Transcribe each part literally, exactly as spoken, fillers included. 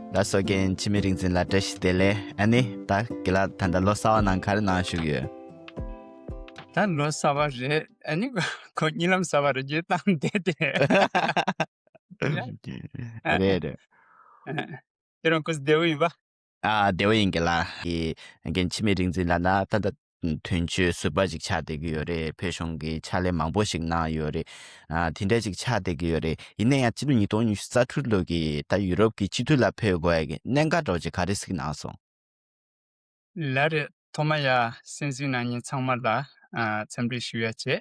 ལགས་སོ། རྒན་འཆི་མེད་རིག་འཛིན་ལགས་བཀྲ་ཤིས་བདེ་ལེགས། ཨ་ནི་ད་རྒན་ལགས་ད་ལྟ་ལོ་གསར་བ་ནང་ག་རེ་གནང་བཞུགས་ཡོད། ད་ལོ་གསར་བ་རེད། ཨ་ནི་ཁོ་གཉིད་ལམ་གསར་བ་རེད་ཅེས་བཏང་བསྡད་དེ། རེད་རེད། ཁྱེད་རང་སྐུ་གཟུགས་བདེ་པོ་ཡིན་པ། ཨ་བདེ་པོ་ཡིན། རྒན་ལགས་ཀྱི་རྒན་འཆི་མེད་རིག་འཛིན་ལགས་ན་ད་ལྟ་དོན་གཅོད་ཟུར་པ་ཅིག་ཆགས་བསྡད་ཀྱི་ཡོད་རེད། བོད་གཞུང་གི་ཕྱག་ལས་མང་པོ་ཞིག་གནང་ཡོད་རེད། ཨ་དེ་འདྲ་ཅིག་ཆགས་བསྡད་ཀྱི་ཡོད་རེད། ཡིན་ན་ཡང་སྤྱི་ལོ་ཉིས་སྟོང་ཉི་ཤུ་རྩ་དྲུག་ལོ་གི་ད་ཡུ་རོབ་ཀྱི་སྤྱི་འཐུས་ལ་ཕེབས་དགོས་ཡ་གི་གནད་འགག་འདྲ་བོ་ཅིག་ག་རེ་གཟིགས་གནང་སོང་། ལགས་རེད། ཐོག་མ་ཡ་གསན་གཟིགས་གནང་མཁན་ཚང་མ་ལ་ཨ་འཚམས་འདྲི་ཞུ་ཡ་བྱས།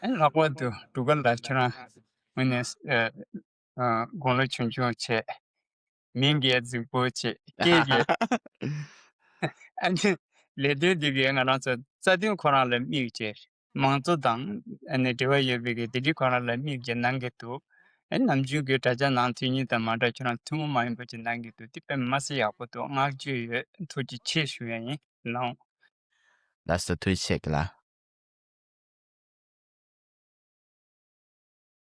ཨ་ལྷག་པར་དུ་འབྲུག་དཀར་ལགས་ཁྱེད་རང་ངོས་ནས་ཨ་ཨ་དགུང་ལོ་ཆུང་ཆུང་བྱས། མིང་གི་རྫིག་པོ་བྱས། སྐད་ཀྱི་ཨ་ནི་ལས་དོན་འདི་གའི་ང་རང་ཚོ་རྩ་དོན་ཁོ་རང་ལ་དམིགས་བྱས། མང་གཙོ་དང་ཨ་ནི་འབྲེལ་བ་ཡོད་པའི་གི་དེ་འདྲའི་ཁོ་རང་ལ་དམིགས་བྱས་གནང་གི་འདུག་ཨ་ནི་ནམ་རྒྱུན་གྱི་དྲ་རྒྱ་ནང་མཐུན་སྒྲིལ་དང་མ་འདྲ་ཁྱོད་རང་ཐུན་མོང་མ་ཡིན་པ་ཅིག་གནང་གི་འདུག་འདི་དཔེ་མི་སྲིད་ཡག་པོ་འདུག་བསྔགས་བརྗོད་ཡོད། ཐུགས་རྗེ་ཆེ་ཞུ་ཡ་ཡིན། ལགས། ལགས་སོ། ཐུགས་རྗེ་ཆེ་གི་ལགས།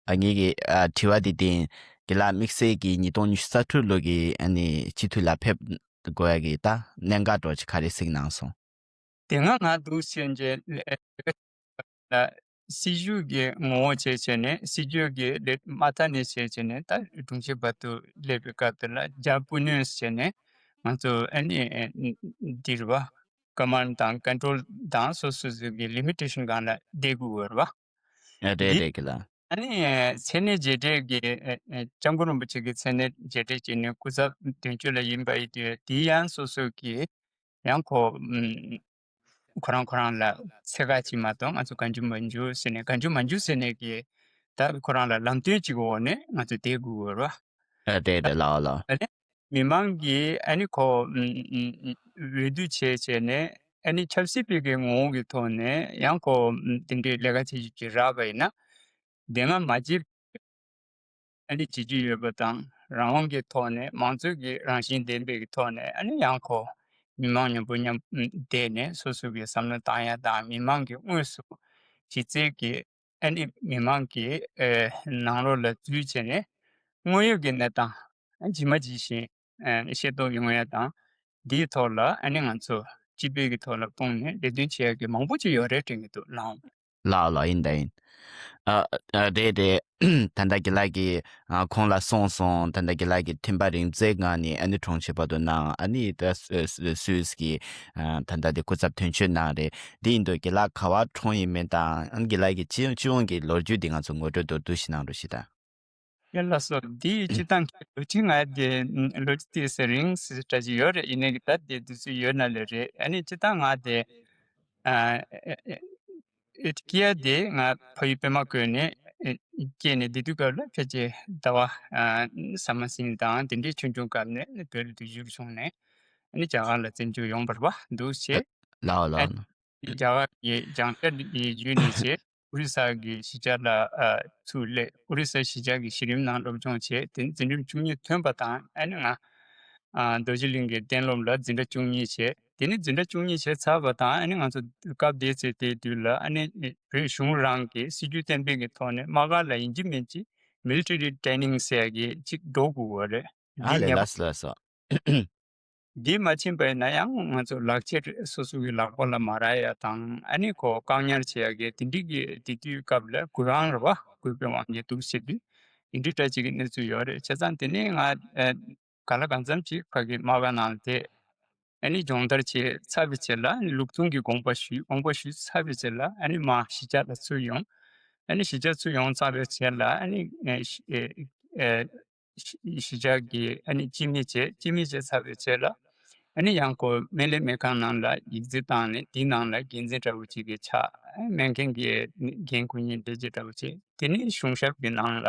ཨ་ངེད་ཀྱི་ཨ་དྲི་བ་འདི་བསྟན། རྒན་ལགས་དམིགས་བསལ་གྱི་ཉིས་སྟོང་ཉི་ཤུ་རྩ་དྲུག་ལོ་གི་ཨ་ནི་སྤྱི་འཐུས་ལ་ཕེབས་དགོས་ཡ་གི་ད་གནད་འགག་འདྲ་བོ་ཅིག་ག་རེ་གཟིགས་གནང་སོང་། དེ་སྔ་ང་འདུག་ཟེར་བྱས་ལ་སྲིད་ཇུས་ཀྱི་ངོ་བོ་བྱས་བྱས་ནས་སྲིད་ཇུས་ཀྱི་ལས་མ་མཐའ་ནས་བྱས་བྱས་ནས་ད་དྲུང་ཆེ་བར་དུ་སླེབས་པའི་སྐབས་དེ་ལ་རྒྱ་སྤུ་སྣོན་བྱས་ནས་ང་ཚོ་ཨ་ནི་འདིར་བ་ཀ་མན་དང་ཀོན་ཊོལ་དང་སོ་སོ་སོ་གི་ལི་མི་ཊེ་ཤན་སྒང་ལ་བསྡད་དགོས་ཡོད་རེད་བ། ཨ་རེད་འདི་རེད་གི་ལགས། ཨ་ནི་མཚན་གནས་རྗེས་དྲན་གྱི་ཨ་ཨ་སྐྱབས་མགོན་རིན་པོ་ཆེ་གི་མཚན་གནས་རྗེས་དྲན་བྱས་ནས་སྐུ་ཚབ་དོན་གཅོད་ལ་ཡིན་པ་ཡིན་དུས་དེ་ཡང་སོ་སོ་གི་ཡང་ཁོ་ཨམ་ཁོ་རང་ཁོ་རང་ལ་ཚད་བཀག་ཅིག་མ་གཏོགས་ང་ཚོ་གང་བྱུང་མང་བྱུང་ཟེར་ནས་གང་བྱུང་མང་བྱུང་ཟེར་ནས་ཀྱི་ད་ཁོ་རང་ལ་ལམ་སྟོན་གཅིག་གི་འོག་ནས་ང་ཚོ་བསྡད་དགོས་ཡོད་རེད་བ། ཨ་རེད་རེད་ལགས་ལགས། ཨ་ནི་མི་མང་གིས་ཨ་ནི་ཁོ་ཨམ་ཨམ་འོས་བསྡུ་བྱས་བྱས་ནས་ཨ་ནི་ཆབ་སྲིད་པའི་གི་ངོ་བོ་གི་ཐོག་ནས་ཡང་ཁོ་ཨམ་དེ་འདྲའི་ལས་ཀ་བྱེད་རྒྱུ་ཅིག་རག་པ་ཡིན་ན། དེ་སྔ་མ་བྱས་ཨ་ནི་བྱེད་རྒྱུ་ཡོད་པ་དང་རང་དབང་གི་ཐོག་ནས་མང་གཙོ་གི་རང་བཞིན་ལྡན་པའི་གི་ཐོག་ནས་ཨ་ནི་ཡང་ཁོ་མི་མང་མཉམ་པོ་མཉམ་བསྡད་ནས་སོ་སོ་གི་བསམ་བློ་བཏང་ཡ་དང་མི་མང་གི་དངོས་སུ་གཞི་རྩའི་གི་ཨ་ནི་མི་མང་གི་ཨེ་ནང་ལོགས་ལ་འཛུལ་བྱས་ནས་དངོས་ཡོད་ཀྱི་གནས་སྟངས་ཇི་མ་ཇི་བཞིན་ཨེ་ཤེས་རྟོགས་ཡོང་ཡ་དང་། འདིའི་ཐོག་ལ་ཨ་ནི་ང་ཚོ་སྤྱི་པའི་གི་ཐོག་ལ་སྤུངས་ནས་ལས་དོན་བྱེད་ཡ་གི་མང་པོ་ཅིག་ཡོད་རེད་དྲན་གྱི་འདུག་ལགས། ལགས་ལགས། ཡིན་ད་ཡིན། ཨ་ཨ་རེད་རེད། ད་ལྟ་རྒན་ལགས་ཀྱིས་ཨ་གོང་ལ་གསུངས་སོང་། ད་ལྟ་རྒན་ལགས་ཀྱིས་ཐེམ་པ་རིམ་འཛེགས་ངང་ནས་ཨ་ནི་དྲུང་ཆེ་བར་དུ་གནང་། ཨ་ནི་ད་སུད་སི་གི་ཨ་ད་ལྟ་དེ་སྐུ་ཚབ་དོན་གཅོད་གནང་རེད། འདི་ཡིན་དུས་རྒན་ལགས་ག་བར་གྲོངས་ཡིན་མིན་དང་ཨ་ནི་རྒན་ལགས་ཀྱི་སྤྱི་སྤྱི་ཡོངས་ཀྱི་ལོ་རྒྱུས་འདི་ང་ཚོ་ངོ་སྤྲོད་མདོར་བསྡུས་ཤིག་གནང་རོགས་ཞེས་དང་། ཡ་ལགས་སོ། འདི་སྤྱི་བཏང་གི་ལོ་རྒྱུས་ང་དེ་ལོ་རྒྱུས་དེ་ཟེར་རིང་ཟེར་འདྲ་ཅིག་ཡོད་རེད། ཡིན་ནའི་གི་ད་དེ་དུས་ཚོད་ཡོད་ན་ལས་རེད། ཨ་ནི་སྤྱི་བཏང་ང་དེ་ཨ་ཨེ་ཨེ་ཨེ་ཀི་ཡ་དེ་ང་ཕ་ཡུལ་པད་མ་བཀོད་ནས་ཨེ་སྐྱེས་ནས་དེ་དུས་སྐབས་ལ་ཕལ་ཆེར་ཟླ་བ་ཨ་ས་མ་སྲིན་དང་དེ་འདྲའི་ཆུང་ཆུང་སྐབས་ནས་བོད་ལ་དུས་འགྱུར་བྱུང་ནས་ཨ་ནི་རྒྱ་གར་ལ་བཙན་བྱོལ་ཡོང་བར་བ་འདུག་བྱས། ལའོ་ལའོ། ཨ་ནི་རྒྱ་གར་གྱི་རྒྱང་ཤེལ་ཡི་བརྒྱུད་ནས་བྱས། ཨོ་རི་ས་གི་གཞིས་ཆགས་ལ་ཨ་ཚུར་སླེབས། ཨོ་རི་ས་གཞིས་ཆགས་ཀྱི་གཞི་རིམ་ནང་སློབ་སྦྱོང་བྱས། དེ་ནས་འཛིན་རིམ་བཅུ་གཉིས་ཐོན་པ་དང་ཨ་ནི་ང་ཨ་རྡོ་རྗེ་གླིང་གི་གཏན་སློབ་ལ་འཛིན་གྲྭ་བཅུ་གཉིས་བྱས། དེ་ནས་འཛིན་གྲྭ་བཅུ་གཉིས་བྱས་ཚར་བ་དང་ཨ་ནི་ང་ཚོ་སྐབས་དེའི་ཚེ་དེའི་དུས་ལ་ཨ་ནི་བོད་གཞུང་རང་གི་སྲིད་ཇུས་གཏན་འབེབས་ཀྱི་ཐོག་ནས་དམག་སྒར་ལ་ཡིན་གཅིག་མིན་གཅིག་མི་ལི་ཊ་རི་ཊེ་རེ་ནིང་ཟེར་ཡ་གི་གཅིག་འགྲོ་དགོས་པ་རེད། ཨ་འདི་ལས་ངེས་པ། ལགས་སོ་ལགས་སོ། འདི་མ་ཕྱིན་པ་ཡིན་ན་ཡང་ང་ཚོ་ལག་ཁྱེར་སོ་སོ་གི་ལག་པ་ལ་མ་རག་ཡ་དང་ཨ་ནི་ཁོ་བཀག་ཉར་བྱེད་ཡ་གི་དེ་འདྲི་གི་དེ་དུས་སྐབས་ལ་གུ་ཡངས་རེད་བ། གུས་པའི་དབང་གིས་འདུག་བྱེད་དུས་དེ་འདྲི་འདྲ་ཅིག་གི་གནས་ཚུལ་ཡོད་རེད། བྱས་ཙང་དེ་ནས་ང་ཨ་ག་ལ་གང་འཚམ་ཅིག་ཕ་གི་དམག་སྒར་ནང་བསྡད། ཨ་ནི་སྦྱོང་བརྡར་བྱས་ཚར་བའི་རྗེས་ལ་ཨ་ནི་ལུགས་མཐུན་གྱི་དགོངས་པ་ཞུས། དགོངས་པ་ཞུས་ཚར་བའི་རྗེས་ལ་ཨ་ནི་མར་གཞིས་ཆགས་ལ་ཚུར་ཡོང་། ཨ་ནི་གཞིས་ཆགས་ཚུར་ཡོང་ཚར་བའི་རྗེས་ལ་ཨ་ནི་ཨེ་ཨེ་ཨེ་གཞིས་གཞིས་ཆགས་ཀྱི་ཨ་ནི་སྤྱི་མི་བྱས། སྤྱི་མི་བྱས་ཚར་བའི་རྗེས་ལ་ཨ་ནི་ཡང་ཁོ་སྨན་ལས་སྨན་ཁང་ནང་ལ་ཡིག་རྩིས་བཏང་ནས་དེའི་ནང་ལ་འགན་འཛིན་འདྲ་བོ་ཅིག་གི་ཆགས། སྨན་ཁང་གི་འགན་འཁུར་མཁན་ལས་བྱེད་འདྲ་བོ་བྱས། དེ་ནས་གཞུང་ཞབས་ཀྱི་ནང་ལ་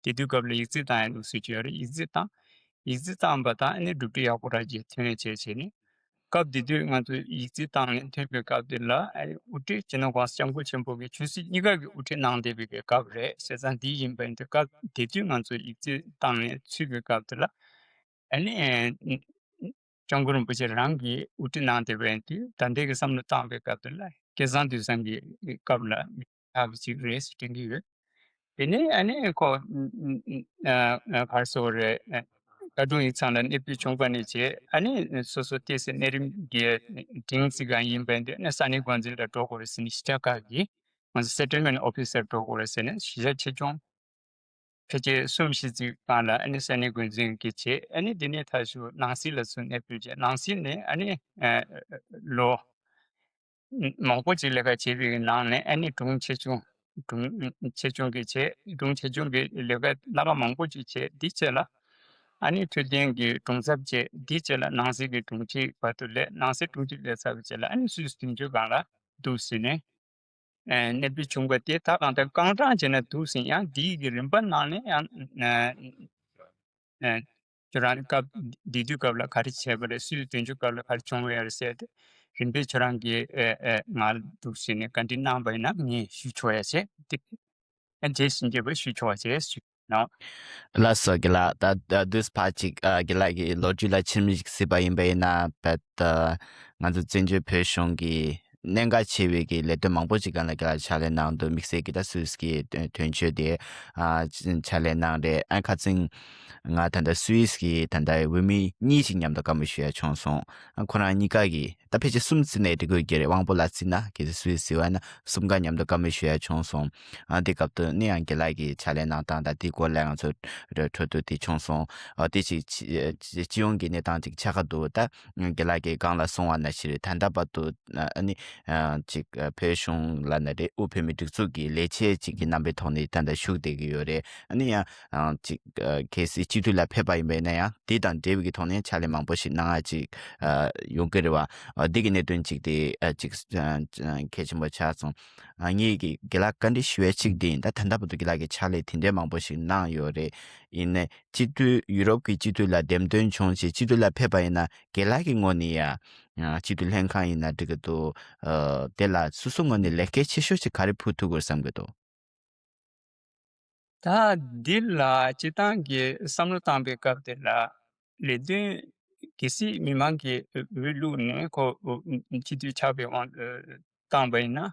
དེ་དུས་སྐབས་ལ་ཡིག་རྩིས་བཏང་ཡ་ལུགས་སྲོལ་ཅིག་ཡོད་རེད། ཡིག་རྩིས་བཏང་། ཡིག་རྩིས་བཏང་པ་དང་ཨ་ནི་གྲུབ་འབྲས་ཡག་པོ་ར་ཅིག་ཐོན་བྱས་བྱས་ནས། སྐབས་དེ་དུས་ང་ཚོ་ཡིག་རྩིས་བཏང་ནས་ཐོན་པའི་སྐབས་དེ་ལ་ཨ་ནི་དབུ་ཁྲིད་སྤྱི་ནོར་༸གོང་ས་༸སྐྱབས་མགོན་ཆེན་པོ་གིས་ཆོས་སྲིད་གཉིས་ཀ་གི་དབུ་ཁྲིད་གནང་བསྡད་པའི་གི་སྐབས་རེད། བྱས་ཙང་འདི་ཡིན་པ་ཡིན་དུས་སྐབས་དེ་དུས་ང་ཚོ་ཡིག་རྩིས་བཏང་ནས་ཚུད་པའི་སྐབས་དེ་ལ་ཨ་ནི་ཨེ་༸སྐྱབས་མགོན་རིན་པོ་ཆེ་རང་གིས་དབུ་ཁྲིད་གནང་བསྡད་པ་ཡིན་དུས་ད་ལྟའི་གི་བསམ་བློ་བཏང་པའི་སྐབས་དེ་ལ་སྐལ་བཟང་དུས་བཟང་གི་སྐབས་ལ་ཆགས་པ་ཅིག་རེད་ཟེར་དྲན་གྱི་ཡོད། དེ་ནས་ཨ་ནི་ཁོ་ཨ་ཨ་ག་རེ་ཟེར་དགོས་རེད། ཨ་ ལྷ་སྒྲུང་ཡིག་ཚང་ལ་གནས་སྤོས་བྱུང་པ་ནས་བྱས། ཨ་ནི་སོ་སོ་ཏོག་ཙམ་གནས་རིམ་གྱི་སྒྲིང་ཙམ་གང་ཡིན་པ་འདི་ནི་ས་གནས་འགོ་འཛིན་ལ་འགྲོ་དགོས་རེད་ཟེར་ནས། གཞིས་ཆགས་ཁག་གི་ང་ཚོ་སེ་ཊལ་མེན་ཊི་ཨོ་ཕི་སར་འགྲོ་དགོས་རེད་ཟེར་ནས། གཞིས་ཆགས་ཆེ་ཆུང་ཕལ་ཆེར་གསུམ་བཞི་ཙམ་སྒང་ལ་ཨ་ནི་ས་གནས་འགོ་འཛིན་གྱིས་བྱས། ཨ་ནི་འདི་ནས་མཐའ་མཇུག་ནང་སྲིད་ལ་ཚུར་གནས་སྤོས་བྱས། ནང་སྲིད་ནས་ཨ་ནི་ཨ་ལོ་མང་པོ་ཅིག་ལས་ཀ་བྱས་པའི་ནང་ནས་ཨ་ནི་སྒྲུང་ཆེ་ཆུང་། སྒྲུང་ཆེ་ཆུང་གི་བྱས། སྒྲུང་ཆེ་ཆུང་གི་ལས་ཀ་སྣ་ཁ་མང་པོ་ཅིག་བྱས། འདི་རྗེས་ལ་ཨ་ནི་འཕྲོད་བསྟེན་གྱི་སྒྲུང་ཚབ་བྱས། འདི་རྗེས་ལ་ནང་སྲིད་ཀྱི་སྒྲུང་ཁྲིད་བར་དུ་སླེབས། ནང་སྲིད་སྒྲུང་ཁྲིད་སླེབས་ཚར་བའི་རྗེས་ལ་ཨ་ནི་སུད་སི་དོན་གཅོད་ཁང་ལ་འདུག་ཟེར་ནས། ཨ་གནས་སྤོས་བྱུང་བ་དེ། ད་གང་ལྟར་རྐང་གྲངས་བྱས་ན་འདུག་ཟེར། ཡང་འདིའི་གི་རིམ་པ་ནང་ནས་ཡང་ཨ་ཨ་ཁྱོད་རང་སྐབས་དེ་དུས་སྐབས་ལ་ག་རེ་བྱས་པ་རེད། སུད་སི་དོན་གཅོད་སྐབས་ལ་ག་རེ་བྱུང་བ་རེད་ཟེར་ཏེ། རིམ་པས་ཁྱོད་རང་གིས་ཨ་ཨ་ང་ལ་འདུག་ཟེར་ནས་བཀའ་འདྲི་གནང་བ་ཡིན་ན་ངས་ཞུ་ཆོག་ཡ་བྱས་ཏེ། ཨ་རྗེས་ཟིན་རྒྱས་པ་ཞུ་ཆོག་པ་བྱས་ཞུ་གནང་། ལགས་སོ། རྒན་ལགས། ད་ད་དུས་ཕར་ཅིག་ཨ་རྒན་ལགས་ཀྱི་ལོ་རྒྱུས་ལ་ཕྱིར་མིག་ཅིག་གཟིགས་པ་ཡིན་པ་ཡིན་ན། བད་ང་ཚོ་བཙན་བྱོལ་བོད་གཞུང་གི་གནད་འགག་ཆེ་བའི་གི་ལས་དོན་མང་པོ་ཅིག་སྒང་ལ་རྒན་ལགས་ཕྱག་ལས་གནང་འདུག། དམིགས་བསལ་གྱི་ད་སུད་སི་གི་དོན་གཅོད་དེ་ཨ་ཕྱག་ལས་གནང་རེད། ཨ་ཁ་སང་ང་ད་ལྟ་སུད་སི་གི་ད་ལྟ་འོས་མི་གཉིས་ཅིག་མཉམ་དུ་བཀའ་མོལ་ཞུ་ཡ་བྱུང་སོང་། ཨ་ཁོ་རང་གཉིས་ཀ་གི་ད་ཕལ་ཆེར་གསུམ་བརྩིས་ནས་འགྲིག་དགོས་ཀྱི་རེད། དབང་པོ་ལགས་བརྩིས་ན། གལ་སྲིད་སུད་སི་ཟེར་བ་ན་གསུམ་ཀ་མཉམ་དུ་བཀའ་མོལ་ཞུ་ཡ་བྱུང་སོང་། ཨ་དེ་སྐབས་དུ་ནི་ཡང་རྒན་ལགས་ཀྱི་ཕྱག་ལས་གནང་སྟངས་དང་དེའི་སྐོར་ལ་ང་ཚོ་འཕྲོ་འཕྲོ་མཐུད་དེ་བྱུང་སོང་། ཨ་དེ་ཅིག་སྤྱི་སྤྱི་ཡོངས་ཀྱི་གནས་སྟངས་ཅིག་ཆགས་ཀ་འདུག། ད་རྒན་ལགས་ཀྱིས་སྒང་ལ་གསུངས་པ་ནང་བཞིན་རེད། ད་ལྟ་བར་དུ་ཨ་ནི་ཅིག་བོད་གཞུང་ལབ་ན་རེད། དབུས་བོད་མིའི་སྒྲིག་འཛུགས་ཀྱི་ལས་བྱེད་ཅིག་གི་རྣམ་པའི་ཐོག་ནས་ད་ལྟ་བཞུགས་བསྡད་ཀྱི་ཡོད་རེད། ཨ་ནི་ཡང་ཅིག་གལ་སྲིད་སྤྱི་འཐུས་ལ་ཕེབས་པ་ཡིན་པ་ཡིན་ན་ཡང་དེ་དང་འབྲེལ་བའི་གི་ཐོག་ནས་ཕྱག་ལས་མང་པོ་ཞིག་གནང་ཡ་ཅིག་ཡོང་གི་རེད་བ། འདི་གི་གནད་དོན་ཅིག་དེ་ཅིག་གལ་ཆེན་པོ་ཆགས་སོང་། ངས་གི་རྒན་ལགས་བཀའ་འདྲི་ཞུ་ཡ་ཅིག་དེ་ཡིན། ད་ད་ལྟ་བར་དུ་རྒན་ལགས་ཀྱི་ཕྱག་ལས་དེ་འདྲའི་མང་པོ་ཞིག་གནང་ཡོད་རེད། ཡིན་ནའི་སྤྱི་འཐུས་ཡུ་རོབ་ཀྱི་སྤྱི་འཐུས་ལ་འདེམས་ཐོན་བྱུང་ཞེས་སྤྱི་འཐུས་ལ་ཕེབས་པ་ཡིན་ན་རྒན་ལགས་ཀྱི་ངོས་ནས་ཡ་སྤྱི་འཐུས་ལྷན་ཁང་ཡིན་ན་འགྲིག་གི་འདུག། དེ་ལ་སོ་སོ་ངོས་ནས་ལས་འགན་ཆེ་ཤོས་ཅིག་ག་རེ་ཕུལ་ཐུབ་དགོས་བསམ་གྱི་འདུག། ད་འདི་ལ་སྤྱིར་བཏང་གི་བསམ་བློ་བཏང་པའི་སྐབས་དེ་ལ་ལས་དོན་གལ་སྲིད་མི་མང་གི་འོས་བླུགས་ནས་ཁོ་སྤྱི་འཐུས་ཆགས་པའི་དབང་དུ་བཏང་པ་ཡིན་ན།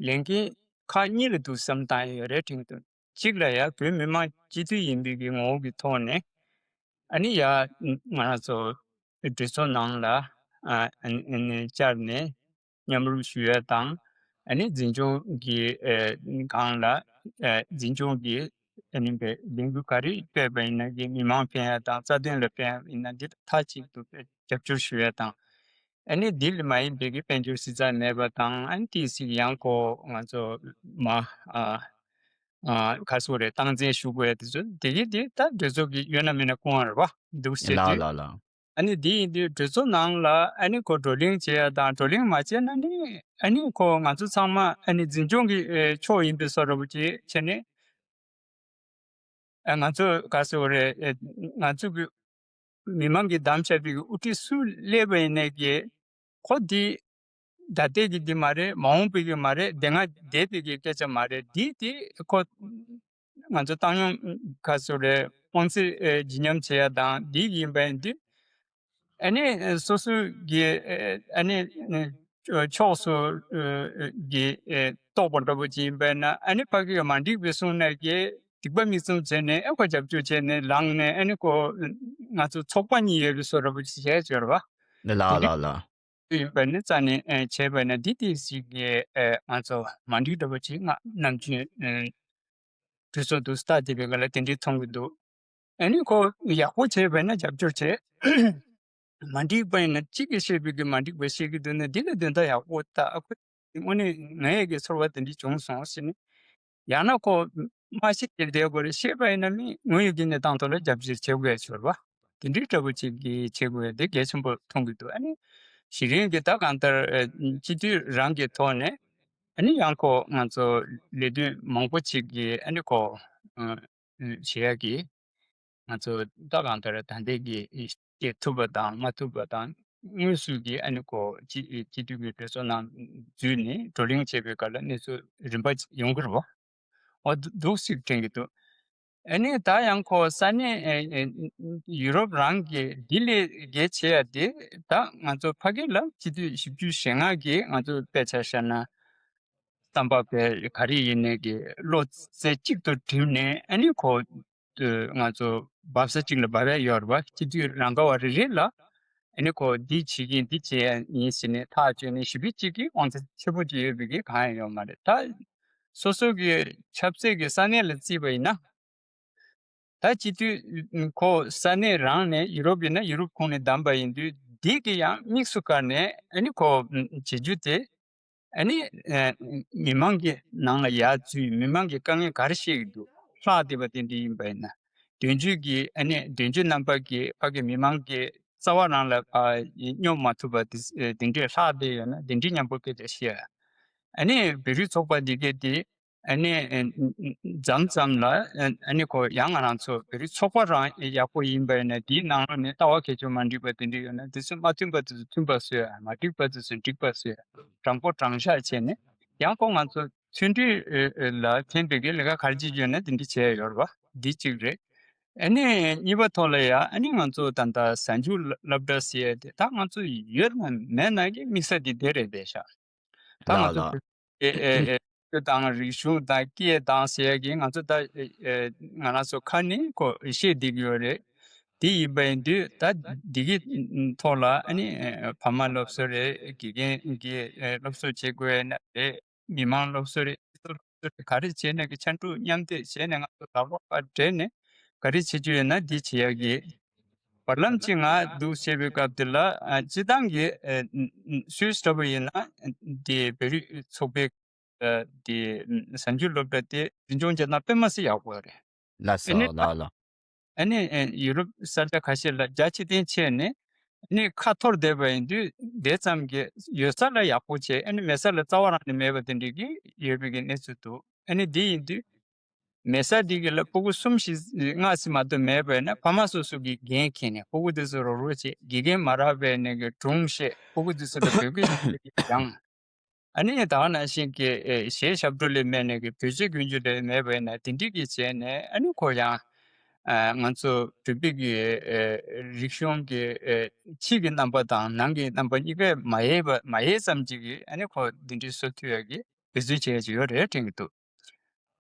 ལས་འགན་ཁག་གཉིས་ལ་འདུག་བསམ་བཏང་ཡོད་རེད་དྲན་འདུག། གཅིག་ལ་ཡ་བོད་མི་མང་སྤྱི་འཐུས་ཡིན་པའི་གི་ངོ་བོ་གི་ཐོག་ནས། ཨ་ནི་ཡ་ང་རང་ཚོ་གྲོས་ཚོགས་ནང་ལ་ཨ་ཨ་ནི་བཅར་ནས་མཉམ་རུབ་ཞུ་ཡ་དང་། ཨ་ནི་འཛིན་སྐྱོང་གི་ཨེ་སྒང་ལ་ཨེ་འཛིན་སྐྱོང་གི་ཨ་ནི་བའི་ལས་འགུལ་ག་རེ་སྤེལ་བ་ཡིན་ན་གི་མི་མང་ཕན་ཡ་དང་རྩ་དོན་ལ་ཕན་ཡ་ཡིན་ན་འདི་མཐའ་གཅིག་ཏུ་རྒྱབ་སྐྱོར་ཞུ་ཡ་དང་། ཨ་ནི་འདི་ལ་མ་ཡིན་པའི་གི་དཔལ་འབྱོར་གཟི་རྩ་མེད་པ་དང་། ཨ་ནི་ཏོག་ཙམ་ཡང་ཁོ་ང་ཚོ་མ་ཨ་ཨ་ག་སོ་རེ་སྟངས་འཛིན་ཞུ་དགོས་ཡ་དེ་ཚོ་དེ་གི་དེ་ད་གྲོས་ཚོགས་ཀྱི་ཡོད་ན་མེད་ན་སྐུ་དབང་རེད་བ། འདུག་ཟེར་ལགས་དུས། ལགས་ལགས། ཨ་ནི་འདི་ཡིན་དུས་གྲོས་ཚོགས་ནང་ལ་ཨ་ནི་ཁོ་བགྲོ་གླེང་བྱེད་ཡ་དང་། བགྲོ་གླེང་མ་བྱས་ན་ནི་ཨ་ནི་ཁོ་ང་ཚོ་ཚང་མ་ཨ་ནི་འཛིན་སྐྱོང་གི་ཨེ་ཕྱོགས་ཡིན་པའི་བཟོ་འདྲ་པོ་ཅིག་བྱས་ནས། ཨ་ང་ཚོ་ག་ཟེར་བ་རེད། ཨེ་ང་ཚོ་གི་མི་མང་གིས་བདམས་བྱས་པའི་དབུ་ཁྲིད་སུ་སླེབས་པ་ཡིན་ནའི་གི་ཁོ་འདི་ད་ལྟའི་གི་འདི་མ་རེད། མ་འོངས་པའི་གི་མ་རེད། དེ་སྔ་འདས་པའི་གི་སྐད་ཆ་མ་རེད། འདི་དེ་ཁོ་ང་ཚོ་བཏང་སྙོམས་ག་ཟེར་རེད། དབང་ཚད་ཨེ་བརྗིད་ཉམས་བྱེད་ཡ་དང་འདི་ཡིན་པ་ཡིན་དུས། ཨ་ནི་སོ་སོ་གི་ཨ་ནི་ཕྱོགས་སུ་གི་གཏོགས་པ་འདྲ་པོ་ཅིག་ཡིན་པ་ཡིན་ན། ཨ་ནི་ཕ་གི་མ་འགྲིག་པའི་གསུང་ནས་གི་སྡིག་པ་མིག་བཙུམ་བྱས་ནས་ཨ་ཁོ་རྒྱབ་སྐྱོར་བྱས་ནས་ལངས་ནས། ཨ་ནི་ཁོ་ང་ཚོ་ཚོགས་པ་གཉིས་ཡོད་པའི་བཟོ་འདྲ་པོ་ཅིག་བྱས་ཡོད་རེད་བ། ལགས་དེ་འདྲ་ལགས་ལགས། ཡིན་པ་ནི་རྩ་ནས་བྱས་པ་ན་འདི་ཏོག་ཙམ་གི་ང་ཚོ་མ་འགྲིག་འདྲ་པོ་ཅིག་ང་ནམ་རྒྱུན་གྲོས་ཚོགས་དུ་ལྟ་བསྡད་པའི་སྐབས་ལ་དེ་འདྲའི་མཐོང་གི་འདུག། ཨ་ནི་ཁོ་ཡག་པོ་བྱས་པ་ན་རྒྱབ་སྐྱོར་བྱས། མ་འགྲིག་པ་ཡིན་ན་གཅིག་གིས་བཤད་པའི་གི་མ་འགྲིག་པ་བཤད་ཀྱི་འདུག་ན་འདི་ལ་དོན་དག་ཡག་པོ་ལྟ། ཨ་ཁོ་དངོས་གནས་ངའི་གི་ཚོར་བ་དེ་འདྲ་བྱུང་སོང་ཟེར་ནས། ཡང་ན་ཁོ་མ་བཤད་ཀྱི་བསྡད་དགོས་རེད། བཤད་པ་ཡིན་ན་མི་དངོས་ཡོད་ཀྱི་གནས་སྟངས་ཐོག་ལ་རྒྱབ་སྐྱོར་བྱེད་དགོས་ཡ་ཚོར་བ་དེ་འདྲའི་འདྲ་པོ་ཅིག་གི་བྱེད་དགོས་ཡ་དེ་གལ་ཆེན་པོ་མཐོང་གི་འདུག། ཨ་ནི་གཞི་རིམ་གྱི་ད་གང་ལྟར་སྤྱི་འཐུས་རང་གི་ཐོག་ནས་ཨ་ནི་ཡང་ཁོ་ང་ཚོ་ལས་དོན་མང་པོ་ཅིག་གི་ཨ་ནི་ཁོ་བྱེད་ཡ་གི། ང་ཚོ་ད་གང་ལྟར་ད་ལྟའི་གི་སྐྱེལ་ཐུབ་པ་དང་མ་ཐུབ་པ་དང་། དངོས་སུ་གི་ཨ་ནི་ཁོ་སྤྱི་སྤྱི་འཐུས་ཀྱི་གྲོས་ཚོགས་ནང་འཛུལ་ནས་བགྲོ་གླེང་བྱེད་པའི་སྐབས་ལ་གནས་ཚུལ་རིམ་པ་ཡོང་གི་རེད་བ། འོ་འདུག་སེ་དྲན་གྱི་འདུག། ཨ་ནི་ད་ཡང་ཁོ་ས་གནས་ཡུ་རོབ་རང་གི་ལྡི་ལི་གལ་ཆེ་ཡ་དེ། ད་ང་ཚོ་ཕ་གི་ལ་སྤྱི་འཐུས་བཞི་བཅུ་ཞེ་ལྔ་གིས་ང་ཚོ་དཔེ་ཆ་བཞག་ན་རྩམ་པ་པའི་ག་རེ་ཡིན་ནའི་གི་བློ་རྩེ་གཅིག་ཏུ་བསྒྲིམས་ནས་ཨ་ནི་ཁོ་ ང་ཚོ་འབབ་ས་གཅིག་ལ་འབབ་ཡ་ཡོད་རེད་པ། སྤྱི་འཐུས་རང་ག་བ་རེ་རེ་ལ་ཨ་ནི་ཁོ་འདི་བྱེད་ཀྱིན་འདི་བྱེད་ཡ་ཡིན་ཟེར་ནས་ཐག་གཅོད་ནས་ཞི་བདེ་གཅིག་གི་དབང་ཆ་ཆེ་པོ་ཅིག་ཡོད་པའི་གི་གང་ཡང་ཡོད་མ་རེད། ད་སོ་སོ་གི་ཆབ་སྲིད་ཀྱི་ས་གནས་ལ་བརྩིས་པ་ཡིན་ན། ད་སྤྱི་འཐུས་ཁོ་ས་གནས་རང་ནས་ཡུ་རོབ་ཡིན་ན་ཡུ་རོབ་ཁོངས་ནས་བདམས་པ་ཡིན་དུས་འདི་གི་ཡང་དམིགས་སུ་བཀར་ནས་ཨ་ནི་ཁོ་བྱེད་རྒྱུ་དེ་ཨ་ནི་མི་མང་གི་ནང་ལ་ཡར་འཛུལ། མི་མང་གི་དཀའ་ངལ་ག་རེ་བཤད་ཀྱི་འདུག་ལྷག་བསྡད་པ་དེ་འདྲ་ཡིན་པ་ཡིན་ན། དོན་གཅོད་ཀྱི་ཨ་ནི་དོན་གཅོད་རྣམ་པ་གིས་ཕ་གི་མི་མང་གི་རྩ་བ་རང་ལ་སྙོབ་མ་ཐུབ་པ་དེ་འདྲས་ལྷག་བསྡད་ཡོད་ན་དེ་འདྲའི་མཉམ་པོ་སྐད་ཆ་བཤད། ཨ་ནི་བོད་རིགས་ཚོགས་པ་འདི་གས་དེ་ཨ་ནི་མཚམས་མཚམས་ལ་ཨ་ནི་ཁོ་ཡང་ང་རང་ཚོ་བོད་རིགས་ཚོགས་པ་རང་ཡག་པོ་ཡིན་པ་ཡིན་ན་དེའི་ནང་ལོགས་ནས་ལྟ་བ་ཁྱད་ཆོས་མ་འགྲིག་པ་དེ་འདྲ་ཡོད་ན་དེ་ཚོ་མ་མཐུན་པ་དེ་ཚོ་མཐུན་པ་བཟོས། མ་འགྲིག་པ་དེ་ཚོ་འགྲིག་པ་བཟོས། དྲང་པོ་དྲང་བཞག་བྱས་ནས་ཡང་ཁོ་ང་ཚོ་མཐུན་སྒྲིལ་ལ་ཕན་པའི་གི་ལས་ཀ་ག་རེ་བྱེད་ཀྱི་ཡོད་ན་དེ་འདྲ་བྱས་ཡོད་རེད་པ། འདི་གཅིག་རེད། ཨ་ནི་གཉིས་པ་ཐོག་ལ་ཡ་ཨ་ནི་ང་ཚོ་ད་ལྟ་གཟའ་མཇུག་སློབ་གྲྭ་ཟེར་ཡ་དེ་ད་ང་ཚོ་ཡོད་ན་མེད་ན་གི་དམིགས་ས་དེ་དེ་རེད་བསྡད་ཤག་ད་ང་ཚོ་བོད་ཀྱི་ཨེ་ཨེ་ཨེ་ཆོས་དང་རིག་གཞུང་དང་སྐད་དང་ཟེར་ཡ་གི་ང་ཚོ་ད་ཨེ་ཨེ་ང་རང་ཚོ་ཁ་ནས་ཁོ་བཤད་བསྡད་ཀྱི་ཡོད་རེད། དེ་ཡིན་པ་ཡིན་དུས་ད་འདི་གི་ཐོག་ལ་ཨ་ནི་ཨེ་ཕ་མ་སློབ་གསོ་རེད། དགེ་རྒན་གྱི་ཨེ་སློབ་གསོ་བྱེད་དགོས་ན་རེད། མི་མང་སློབ་གསོ་རེད། སློབ་གསོ་རེད། ག་རེ་བྱས་ནས་གི་ཕྱར་གྲུ་མཉམ་འདེགས་བྱས་ནས་ང་ཚོ་ལག་པ་སྦྲེལ་ནས་ག་རེ་བྱེད་རྒྱུ་ཡོད་ན་འདི་བྱེད་ཡ་གི་བར་ལམ་གཅིག་ང་འདུག་བྱས་པའི་སྐབས་དེ་ལ་ཨ་སྤྱི་བཏང་གི་ཨ་སུད་སི་འདྲ་པོ་ཡིན་ན་དེ་བོད་རིགས་ཚོགས་པའི་ཨ་དེ་གཟའ་མཇུག་སློབ་གྲྭ་དེ་འཛིན་སྐྱོང་བྱེད་སྟངས་དཔེ་མ་སྲིད་ཡག་པོ་རེད། ལགས་ཨ་ནི་སོ་ལགས་ལགས། ཨ་ནི་ཨ་ཡུ་རོབ་ས་ཆ་ཁ་ཤས་ལ་རྒྱ་ཆེ་ཐེངས་ཆད་ནས་ཨ་ནི་ཁ་འཐོར་བསྡད་པ་ཡིན་དུས་དེ་ཙམ་གྱི་ཡོད་ས་ལ་ཡག་པོ་བྱས། ཨ་ནི་མེད་ས་ལ་རྩ་བ་རང་ནས་མེད་པ་དེ་འདྲ་གི་ཡོད་པའི་གི་གནས་ཚུལ་འདུག་ཨ་ནི་དེ་ཡིན་དུས། མེད་ས་འདི་གི་ལ་ཕྲུ་གུ་གསུམ་བཞི་ལྔ་ཙམ་མ་གཏོགས་མེད་པས་ན་ཕ་མ་སོ་སོ་གི་འགན་འཁྱེར་ནས་ཕྲུ་གུ་དེ་ཚོ་རོགས་རོགས་བྱེད། དགེ་རྒན་མ་རག་པས་ནས་གི་སྒྲུང་བཤད། ཕྲུ་གུ་དེ་ཚོ་ལ་བོད་སྐད་སྦྱང་། ཨ་ནི་ད་ག་ནང་བཞིན་གི་ཨེ་གཞས་ཞབས་བྲོ་ལས་མེད་ནས་གི་བོད་ཆས་གྱོན་རྒྱུ་ལས་མེད་པས་ན་དེ་འདྲི་གི་བྱས་ནས་ཨ་ནི་ཁོ་ཡང་ཨ་ང་ཚོ་བོད་པའི་གི་ཨེ་རིག་གཞུང་གི་ཨེ་ཕྱིའི་གི་རྣམ་པ་དང་ནང་གི་རྣམ་པ་གཉིས་ཀ་མ་ཡལ་བ་མ་ཡལ་ཙམ་ཅིག་གི་ཨ་ནི་ཁོ་འདི་འདྲི་བཟོ་ཐུབ་ཡ་གི་འབད་བརྩོན་བྱེད་ཡ་ཅིག་ཡོད་རེད་དྲན་གི་འདུག་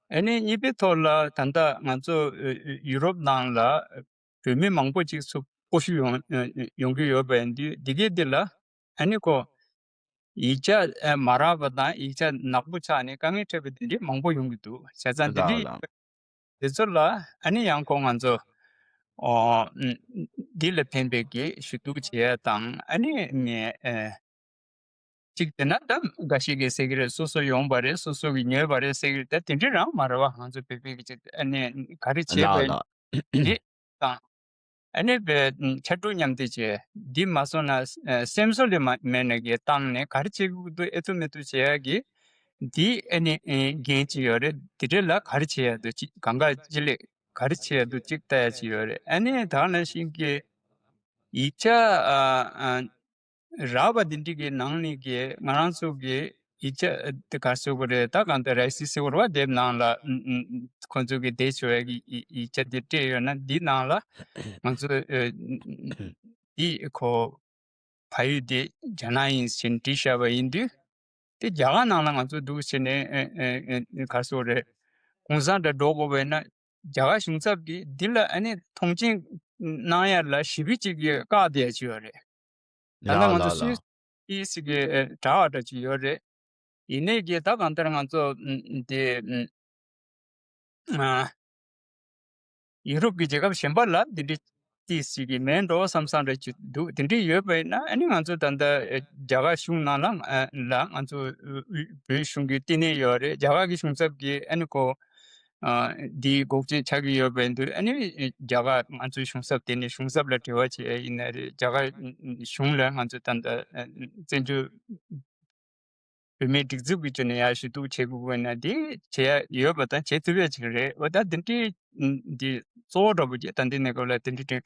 ཨ་ནི་གཉིས་པའི་ཐོག་ལ་ད་ལྟ་ང་ཚོ་ཨ་ཡུ་རོབ་ནང་ལ་བོད་མི་མང་པོ་ཅིག་ཚུར་སྤོ་ཤུགས་ཡོང་ཡོང་གི་ཡོད་པ་ཡིན་དུས་འདི་གའི་འདི་ལ་ཨ་ནི་ཁོ་ཡིག་ཆ་ཨ་མ་རག་པ་དང་ཡིག་ཆ་ནག་པོ་ཆགས་ནས་དཀའ་ངལ་འཕྲད་པ་འདི་འདྲའི་མང་པོ་ཡོང་གི་འདུག་བྱས་ཙང་འདི་ལགས་འདྲའི་ལགས། དེ་ཚོ་ལ་ཨ་ནི་ཡང་ཁོ་ང་ཚོ་ཨོ་འདི་ལ་ཕན་པའི་གི་ཞུ་གཏུག་བྱེད་ཡ་དང་ཨ་ནི་ངས་ཨ། གཅིག་དེ་ན་ད་འགའ་ཞིག་གིས་ཟེར་གི་རེད། སོ་སོ་ཡོང་པ་རེད། སོ་སོ་གིས་ཉོས་པ་རེད་ཟེར་གི་རེད། ད་དེ་འདྲ་རང་མ་རེད་བ། ང་ཚོ་བོད་པའི་གི་ཅིག་ཨ་ནི་ག་རེ་བྱས་པ་ལགས་ལགས། དེ་དང་ཨ་ནི་བའི་ཕྱར་གྲུ་མཉམ་འདེགས་བྱས། འདི་མ་སོང་ན་སེམས་གསོ་ལས་མ་མེད་ནས་གི་བཏང་ནས་ག་རེ་བྱེད་དགོས་འདུག་ཨེ་ཐུབ་མེད་ཐུབ་བྱེད་ཡ་གི་འདི་ཨ་ནི་འགན་ཅིག་ཡོད་རེད། དེ་འདྲ་ལ་ག་རེ་བྱེད་ཡ་འདུག་ཅིག་གང་ག་ཅི་ལས་ག་རེ་བྱེད་ཡ་འདུག་ཅིག་ལྟ་ཡ་ཅིག་ཡོད་རེད། ཨ་ནི་ད་ག་ནང་བཞིན་གི་ཡིག་ཆ་ཨ་ཨ། རག་པ་འདི་འདྲ་གི་ནང་ནས་ཀྱི་ང་རང་ཚོ་གི་ཡིག་ཆ་དེ་ག་ཟེར་དགོས་རེད། ད་གང་ལྟར་ར་སི་ཟེར་བ་དེབ་ནང་ལ་ཁོང་ཚོ་གི་དེབ་ཞུ་བའི་གི་ཡིག་ཆ་དེ་སྤྲད་ཡོད་ན་འདི་ནང་ལ་ང་ཚོ་འདི་ཁོ་ཕ་ཡུལ་དེ་རྒྱ་ནག་ཡིན་ཟེར་བྲིས་བཞག་པ་ཡིན་དུས་དེ་རྒྱ་གར་ནང་ལ་ང་ཚོ་འདུག་ཟེར་ནས་ག་ཟེར་དགོས་རེད། གུང་སེང་འདྲ་འགྲོ་དགོས་པས་ན། རྒྱ་གར་གཞུང་ཚབ་ཀྱིས་འདི་ལ་ཨ་ནི་མཐོང་ཆེན་གནང་ཡ་ལ་ཞི་བདེ་གཅིག་གིས་བཀག་བསྡད་ཡ་ཅིག་ཡོད་རེད། ད་ལྟ་ང་ཚོ་སུད་སི་གི་དྲ་བ་འདྲ་ཅིག་ཡོད་རེད། ཡིན་ནའི་གི་ད་གང་ལྟར་ང་ཚོ་འདི་ཡུ་རོབ་ཀྱི་རྒྱལ་ཁབ་གཞན་པ་ལ་འདི་འདྲའི་ཏི་སི་གི་མེད་འགྲོ་བསམ་བསམ་འདྲ་ཅིག་འདུག་དེ་འདྲ་ཡོད་པ་ཡིན་ན་ཨ་ནི་ང་ཚོ་ད་ལྟ་རྒྱ་གར་གཞུང་ནང་ལ་ལ་ང་ཚོ་བོད་གཞུང་གི་བསྟི་གནས་ཡོད་རེད། རྒྱ་གར་གྱི་གཞུང་ཚབ་ཀྱིས་ཨ་ནི་ཁོ་འདིའི་འགོག་རྐྱེན་ཆགས་ཀྱི་ཡོད་པ་ཡིན་དུས་ཨ་ནི་རྒྱ་གར་ང་ཚོའི་གཞུང་ཚབ་དེ་ནས་གཞུང་ཚབ་ལ་འབྲེལ་བ་བྱས་ཡིན་ན་རེད། རྒྱ་གར་གཞུང་ལ་ང་ཚོ་ད་ལྟ་བཙན་བྱོལ་བོད་མིའི་སྒྲིག་འཛུགས་ཀྱི་ཅོ་ནས་ཡར་ཞུ་གཏུག་བྱེད་དགོས་དགོས་ན་འདི་བྱེད་ཡ་ཡོད་པ་དང་བྱེད་ཐུབ་ཡ་ཅིག་རེད། འོ་ད་འདི་འདྲའི་འདི་གཙོ་བོ་འདྲ་པོ་ཅིག་ད་འདི་གནས་སྐབས་ལ་འདི་འདྲའི་དྲན།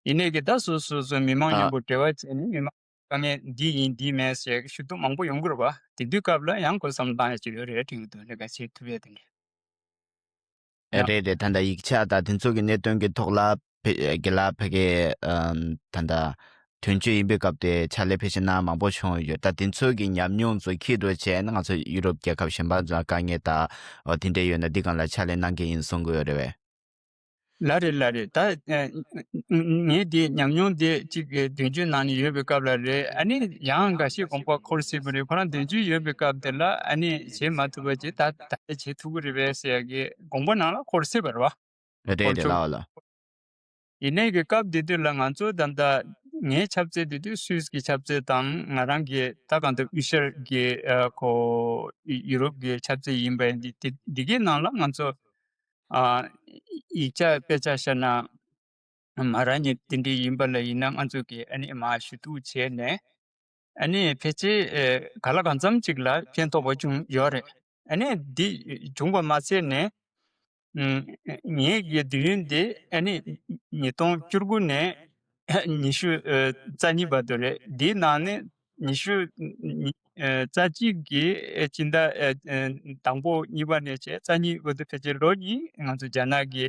ཡིན་ནའི་གི་ད་སོ་སོ་སོ་མི་མང་མཉམ་པོ་འབྲེལ་བ་བྱས་ནས་མི་མང་དཀའ་ངལ་འདི་ཡིན་འདི་མེད་ཟེར་ཞུ་གཏུག་མང་པོ་ཡོང་གི་རེད་བ། དེ་དུས་སྐབས་ལ་ཡང་ཁོ་བསམ་བློ་བཏང་ཡ་ཅིག་ཡོད་རེད་དྲན་གི་འདུག་ལས་ཀ་བྱེད་ཐུབ་ཡ་དེ་འདྲ། ཡང་རེད་རེད། ད་ལྟ་ཡིག་ཆ་དང་དེ་ཚོ་གི་གནད་དོན་གྱི་ཐོག་ལ་ཕེ་དགེ་ལགས་ཕ་གི་ཨམ་ད་ལྟ་དོན་གཅོད་ཡིན་པའི་སྐབས་དེ་ཕྱག་ལས་ཕལ་ཆེར་གནང་མང་པོ་བྱུང་ཡོད། ད་དེ་ཚོ་གི་ཉམས་མྱོང་ཚོ་འཁྱེར་འགྲོ་བྱས་ན་ང་ཚོ་ཡུ་རོབ་རྒྱལ་ཁབ་གཞན་པ་ཚོ་དཀའ་ངལ་དང་འོ་དེ་འདྲ་ཡོད་ན་འདི་སྒང་ལ་ཕྱག་ལས་གནང་གི་ཡིན་གསུང་གི་ཡོད་རེད་བས། ལ་རེད་ལ་རེད། ད་ངས་འདི་ཉམས་མྱོང་འདི་གཅིག་གི་དོན་གཅོད་ནང་ནས་ཡོད་པའི་སྐབས་ལ་རེད། ཨ་ནི་ཡང་འགའ་ཤས་དགོངས་པ་འཁོར་སྲིད་པ་རེད། ཁོ་རང་དོན་གཅོད་ཡོད་པའི་སྐབས་དེ་ལ་ཨ་ནི་བྱེད་མ་ཐུབ་པ་ཅིག་ད་ད་ལྟ་བྱེད་ཐུབ་ཀྱི་རེད་པས་ཟེར་ཡ་གི་དགོངས་པ་ནང་ལ་འཁོར་སྲིད་པ་རེད་བ། རེད་རེད་ལགས་ལགས། ཡིན་ནའི་གི་སྐབས་དེ་དུས་ལ་ང་ཚོ་ད་ལྟ་ངའི་ཁྱབ་ཚད་དེ་དུས་སུད་སི་གི་ཁྱབ་ཚད་དང་ང་རང་གི་ད་གང་ལྟར་དབུས་ཤར་གྱི་ཨ་ཁོ་ཡུ་རོབ་ཀྱི་ཁྱབ་ཚད་ཡིན་པ་ཡིན་དུས་དེ་འདི་གའི་ནང་ལ་ང་ཚོ་ཨ་ཡིག་ཆ་དཔེ་ཆ་བཤད་ན་མ་རང་ཉིད་དེ་འདྲའི་ཡིན་པ་ལ་ཡིན་ན་ང་ཚོ་གི་ཨ་ནི་མ་ཞུ་གཏུག་བྱས་ནས། ཨ་ནི་ཕལ་ཆེར་ཨེ་ག་ལ་གང་འཚམ་ཅིག་ལ་ཕན་ཐོགས་པ་བྱུང་ཡོད་རེད། ཨ་ནི་འདི་བྱུང་བ་མ་ཚད་ནས་ཨུམ་ངེད་ཀྱི་དུས་ཡུན་འདི་ཨ་ནི་ཉིས་སྟོང་བཅུ་དགུ་ནས་ཉི་ཤུ་ཨེ་རྩ་གཉིས་བར་དུ་རེད། འདིའི་ནང་ནས་ཉི་ཤུ་ཨེ་རྩ་གཅིག་གི་ཨེ་སྤྱི་ཟླ་ཨེ་ཨེ་དང་པོ་གཉིས་པ་ནས་བྱས་རྩ་གཉིས་བར་དུ་ཕལ་ཆེར་ལོ་གཉིས་ང་ཚོ་རྒྱ་ནག་གི་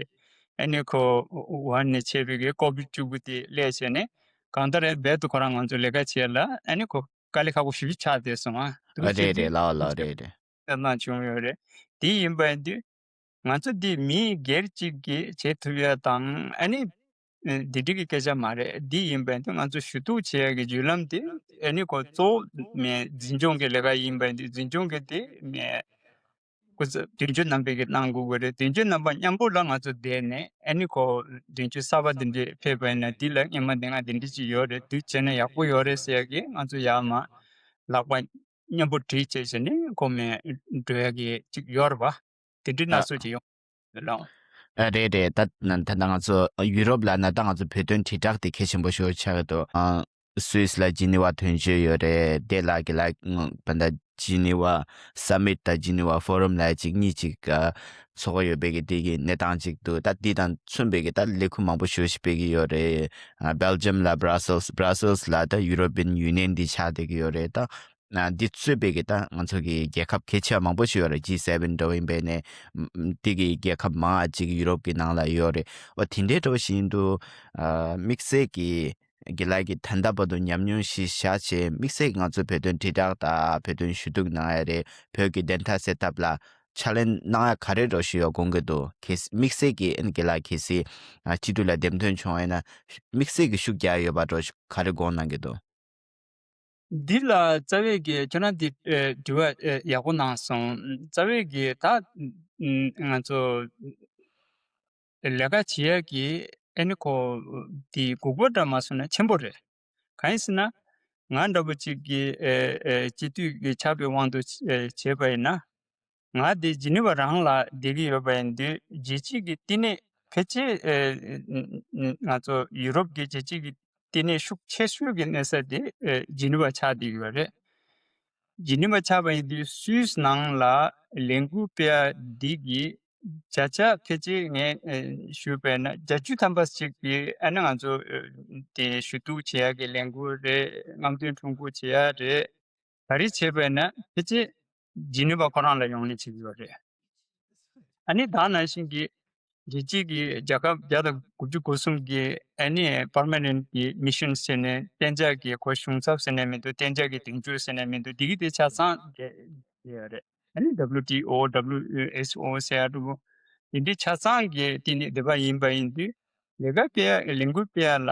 ཨ་ནི་ཁོ་ཝུ་ཧན་ནས་ཆད་པའི་གི་ཀོ་བིད་བཅུ་དགུ་དེ་སླེབས་བྱས་ནས། གང་ལྟར་རྦད་དེ་ཁོ་རང་ང་ཚོ་ལས་ཀ་བྱེད་ལ་ཨ་ནི་ཁོ་དཀའ་ལས་ཁག་པོ་ཞེ་པོ་ཆགས་བསྡད་སོང་ཨ། ཨ་རེད་རེད་ལགས་ལགས་རེད་རེད། ཨ་མ་བྱུང་ཡོད་རེད། དེ་ཡིན་པ་ཡིན་དུས་ང་ཚོ་འདི་མི་སྒེར་གཅིག་གིས་བྱེད་ཐུབ་ཡ་དང་ཨ་ནི་འདི་འདྲ་གི་སྐད་ཆ་མ་རེད། འདི་ཡིན་པ་ཡིན་དུས་ང་ཚོ་ཞུ་གཏུག་བྱེད་ཡ་གི་བརྒྱུད་ལམ་དེ་ཨ་ནི་ཁོ་གཙོ་བོ་མེད་འཛིན་སྐྱོང་གི་ལས་ཀ་ཡིན་པ་ཡིན་དུས་འཛིན་སྐྱོང་གི་དེ་མེད། སྐུ་ཚབ་དོན་གཅོད་རྣམ་པས་ཀྱི་གནང་དགོས་ཀྱི་རེད། དོན་གཅོད་རྣམ་པ་མཉམ་པོ་ལ་ང་ཚོ་བསྡད་ནས་ཨ་ནི་ཁོ་དོན་གཅོད་གསར་པ་འདི་འདྲས་ཕེབས་པ་ཡིན་ན་འདི་ལ་སྔོན་མ་འདི་ང་འདི་འདྲས་ཅིག་ཡོད་རེད། འདི་བྱས་ན་ཡག་པོ་ཡོད་རེད་ཟེར་ཡ་གི་ང་ཚོ་ཡར་མར་ལག་པ་མཉམ་པོ་སྒྲིལ་བྱས་བྱས་ནས་ཁོ་མེད་འགྲོ་ཡ་གི་ཅིག་ཡོད་རེད་བ། དེ་འདྲས་སྣ་ཚོགས་ཅིག་ཡོང་རེད་ལགས། ཨ་རེད་རེད། ད་ད་ལྟ་ང་ཚོ་ཡུ་རོབ་ལ་ན་ད་ང་ཚོ་བོད་དོན་དྲིལ་བསྒྲགས་དེ་གལ་ཆེན་པོ་ཞིག་ཆགས་ཀྱི་འདུག་ཨ། སུད་སི་ལ་ཇི་ནི་ཝ་དོན་གཅོད་ཡོད་རེད། དེ་ལ་གི་ལ་ང་ད་ལྟ་ཇི་ནི་ཝ་སམ་མིཊ་དང་ཇི་ནི་ཝ་ཕོ་རམ་ལ་གཅིག་གཉིས་གཅིག་ཨ་ཚོགས་ཡོད་པའི་གི་དེ་གི་གནས་སྟངས་གཅིག་འདུག་ད་དེ་དང་མཚུངས་པའི་གི་ད་ལས་ཁུངས་མང་པོ་ཞེ་པོ་ཞིག་སྤེལ་གི་ཡོད་རེད། ཨ་སྦེལ་ཇམ་ལ་Brussels Brussels ལ་ད་European Union འདི་ཆགས་བསྡད་གི་ཡོད་རེད། ད་ཨ་འདི་གཙོས་པའི་གི་ད་ང་ཚོ་གི་རྒྱལ་ཁབ་གལ་ཆེ་བ་མང་པོ་ཞིག་ཡོད་རེད། ཇི་སེ་ཝེན་འདྲ་བོ་ཡིན་པས་ནས་ཨ་དེ་གི་རྒྱལ་ཁབ་མང་ང་གཅིག་ཡུ་རོབ་གི་ནང་ལ་ཡོད་རེད། འོ་དེ་འདྲའི་འདྲ་བོ་ཞིག་ཡིན་དུས་ཨ་དམིགས་བསལ་གི་དགེ་ལགས་ཀྱིས་ད་ལྟ་བར་དུ་ཉམས་མྱོང་ཞིག་བཞག་བྱས་དམིགས་བསལ་གྱིས་ང་ཚོ་བོད་དོན་དྲིལ་བསྒྲགས་དང་བོད་དོན་ཞུ་གཏུག་གནང་ཡ་རེད། བོད་ཀྱི་བདེན་མཐའ་གསལ་ཐབས་ལ་ཕྱག་ལས་གནང་ཡ་ག་རེ་འདྲ་ཞིག་ཡོད་དགོངས་ཀྱི་འདུག་གལ་སྲིད་དམིགས་བསལ་གྱིས་ཨ་ནི་དགེ་ལགས་གལ་སྲིད་ཨ་སྤྱི་འཐུས་ལ་འདེམས་ཐོན་བྱུང་བ་ཡིན་ན་དམིགས་བསལ་གྱིས་ཤུགས་རྒྱག་ཡ་ཡོད་པ་འདྲ་ཞིག་ག་རེ་དགོངས་གནང་གི་འདུག་འདི་ལ་རྩ་བའི་གི་ཁྱོད་རང་འདི་ཨེ་དྲི་བ་ཨེ་ཡག་པོ་གནང་སོང་། རྩ་བའི་གི་ད་ང་ཚོ་ལས་ཀ་བྱེད་ཡ་གི་ཨ་ནི་ཁོ་འདི་སྒུག་པ་འདྲ་མ་སོང་ན་ཆེན་པོ་རེད། གང་ཡིན་ཟེར་ན་ང་འདྲ་པོ་ཅིག་གི་ཨེ་ཨེ་སྤྱི་འཐུས་ཀྱི་ཆགས་པའི་དབང་དུ་ཨེ་བྱས་པ་ཡིན་ན། ང་འདི་ཇི་ནི་ཝ་རང་ལ་བསྡད་ཀྱི་ཡོད་པ་ཡིན་དུས་རྒྱལ་སྤྱིའི་གི་བསྟི་གནས་ཕལ་ཆེར་ཨེ་ང་ཚོ་ཡུ་རོབ་ཀྱི་རྒྱལ་སྤྱིའི་གི་བསྟི་གནས་ཤུགས་ཆེ་ཤོས་ཀྱི་གནས་ས་དེ་ཨེ་ཇི་ནི་ཝ་ཆགས་བསྡད་ཀྱི་ཡོད་རེད། ཇི་ནི་ཝ་ཆགས་པ་ཡིན་དུས་སུད་སི་ནང་ལ་ལས་འགུལ་སྤེལ་ཡ་འདི་གི་བརྒྱ་ཆ་ཕལ་ཆེར་ངས་ཨེ་ཞུས་པས་ན་བརྒྱད་ཅུ་ཐམ་པ་ཞིག་གི་ཨ་ནི་ང་ཚོ་ཨེ་དེ་ཞུ་གཏུག་བྱེད་ཡ་གི་ལས་འགུལ་རེད། རྔམ་སྟོན་ཁྲོམ་སྐོར་བྱེད་ཡ་རེད། ག་རེ་བྱས་པས་ན་ཕལ་ཆེར་ཇི་ནི་ཝ་ཁོ་རང་ལ་ཡོང་ནས་བྱེད་ཀྱི་ཡོད་རེད། ཨ་ནི་ད་ནང་བཞིན་གྱི་རྒྱལ་སྤྱིའི་གི་རྒྱལ་ཁབ་བརྒྱ་དང་དགུ་བཅུ་གོ་གསུམ་གྱི་ཨ་ནི་པར་མ་ནེན་གྱི་མི་ཤན་ཟེར་ནས་གཏན་འཇགས་ཀྱི་ཁོ་གཞུང་ཚབ་ཟེར་ནས་མི་འདུག་གཏན་འཇགས་ཀྱི་དོན་གཅོད་ཟེར་ནས་མི་འདུག་འདི་གི་དེ་ཆ་ཚང་དེ་ཡོད་རེད། ཨ་ནི་W T O W S O ཟེར་ཡ་འདུག་འདི་འདྲའི་ཆ་ཚང་གི་བསྟི་གནས་སྡེ་པ་ཡིན་པ་ཡིན་དུས། ལས་ཀ་སྤེལ་ཡ་ལས་འགུལ་སྤེལ་ཡ་ལ་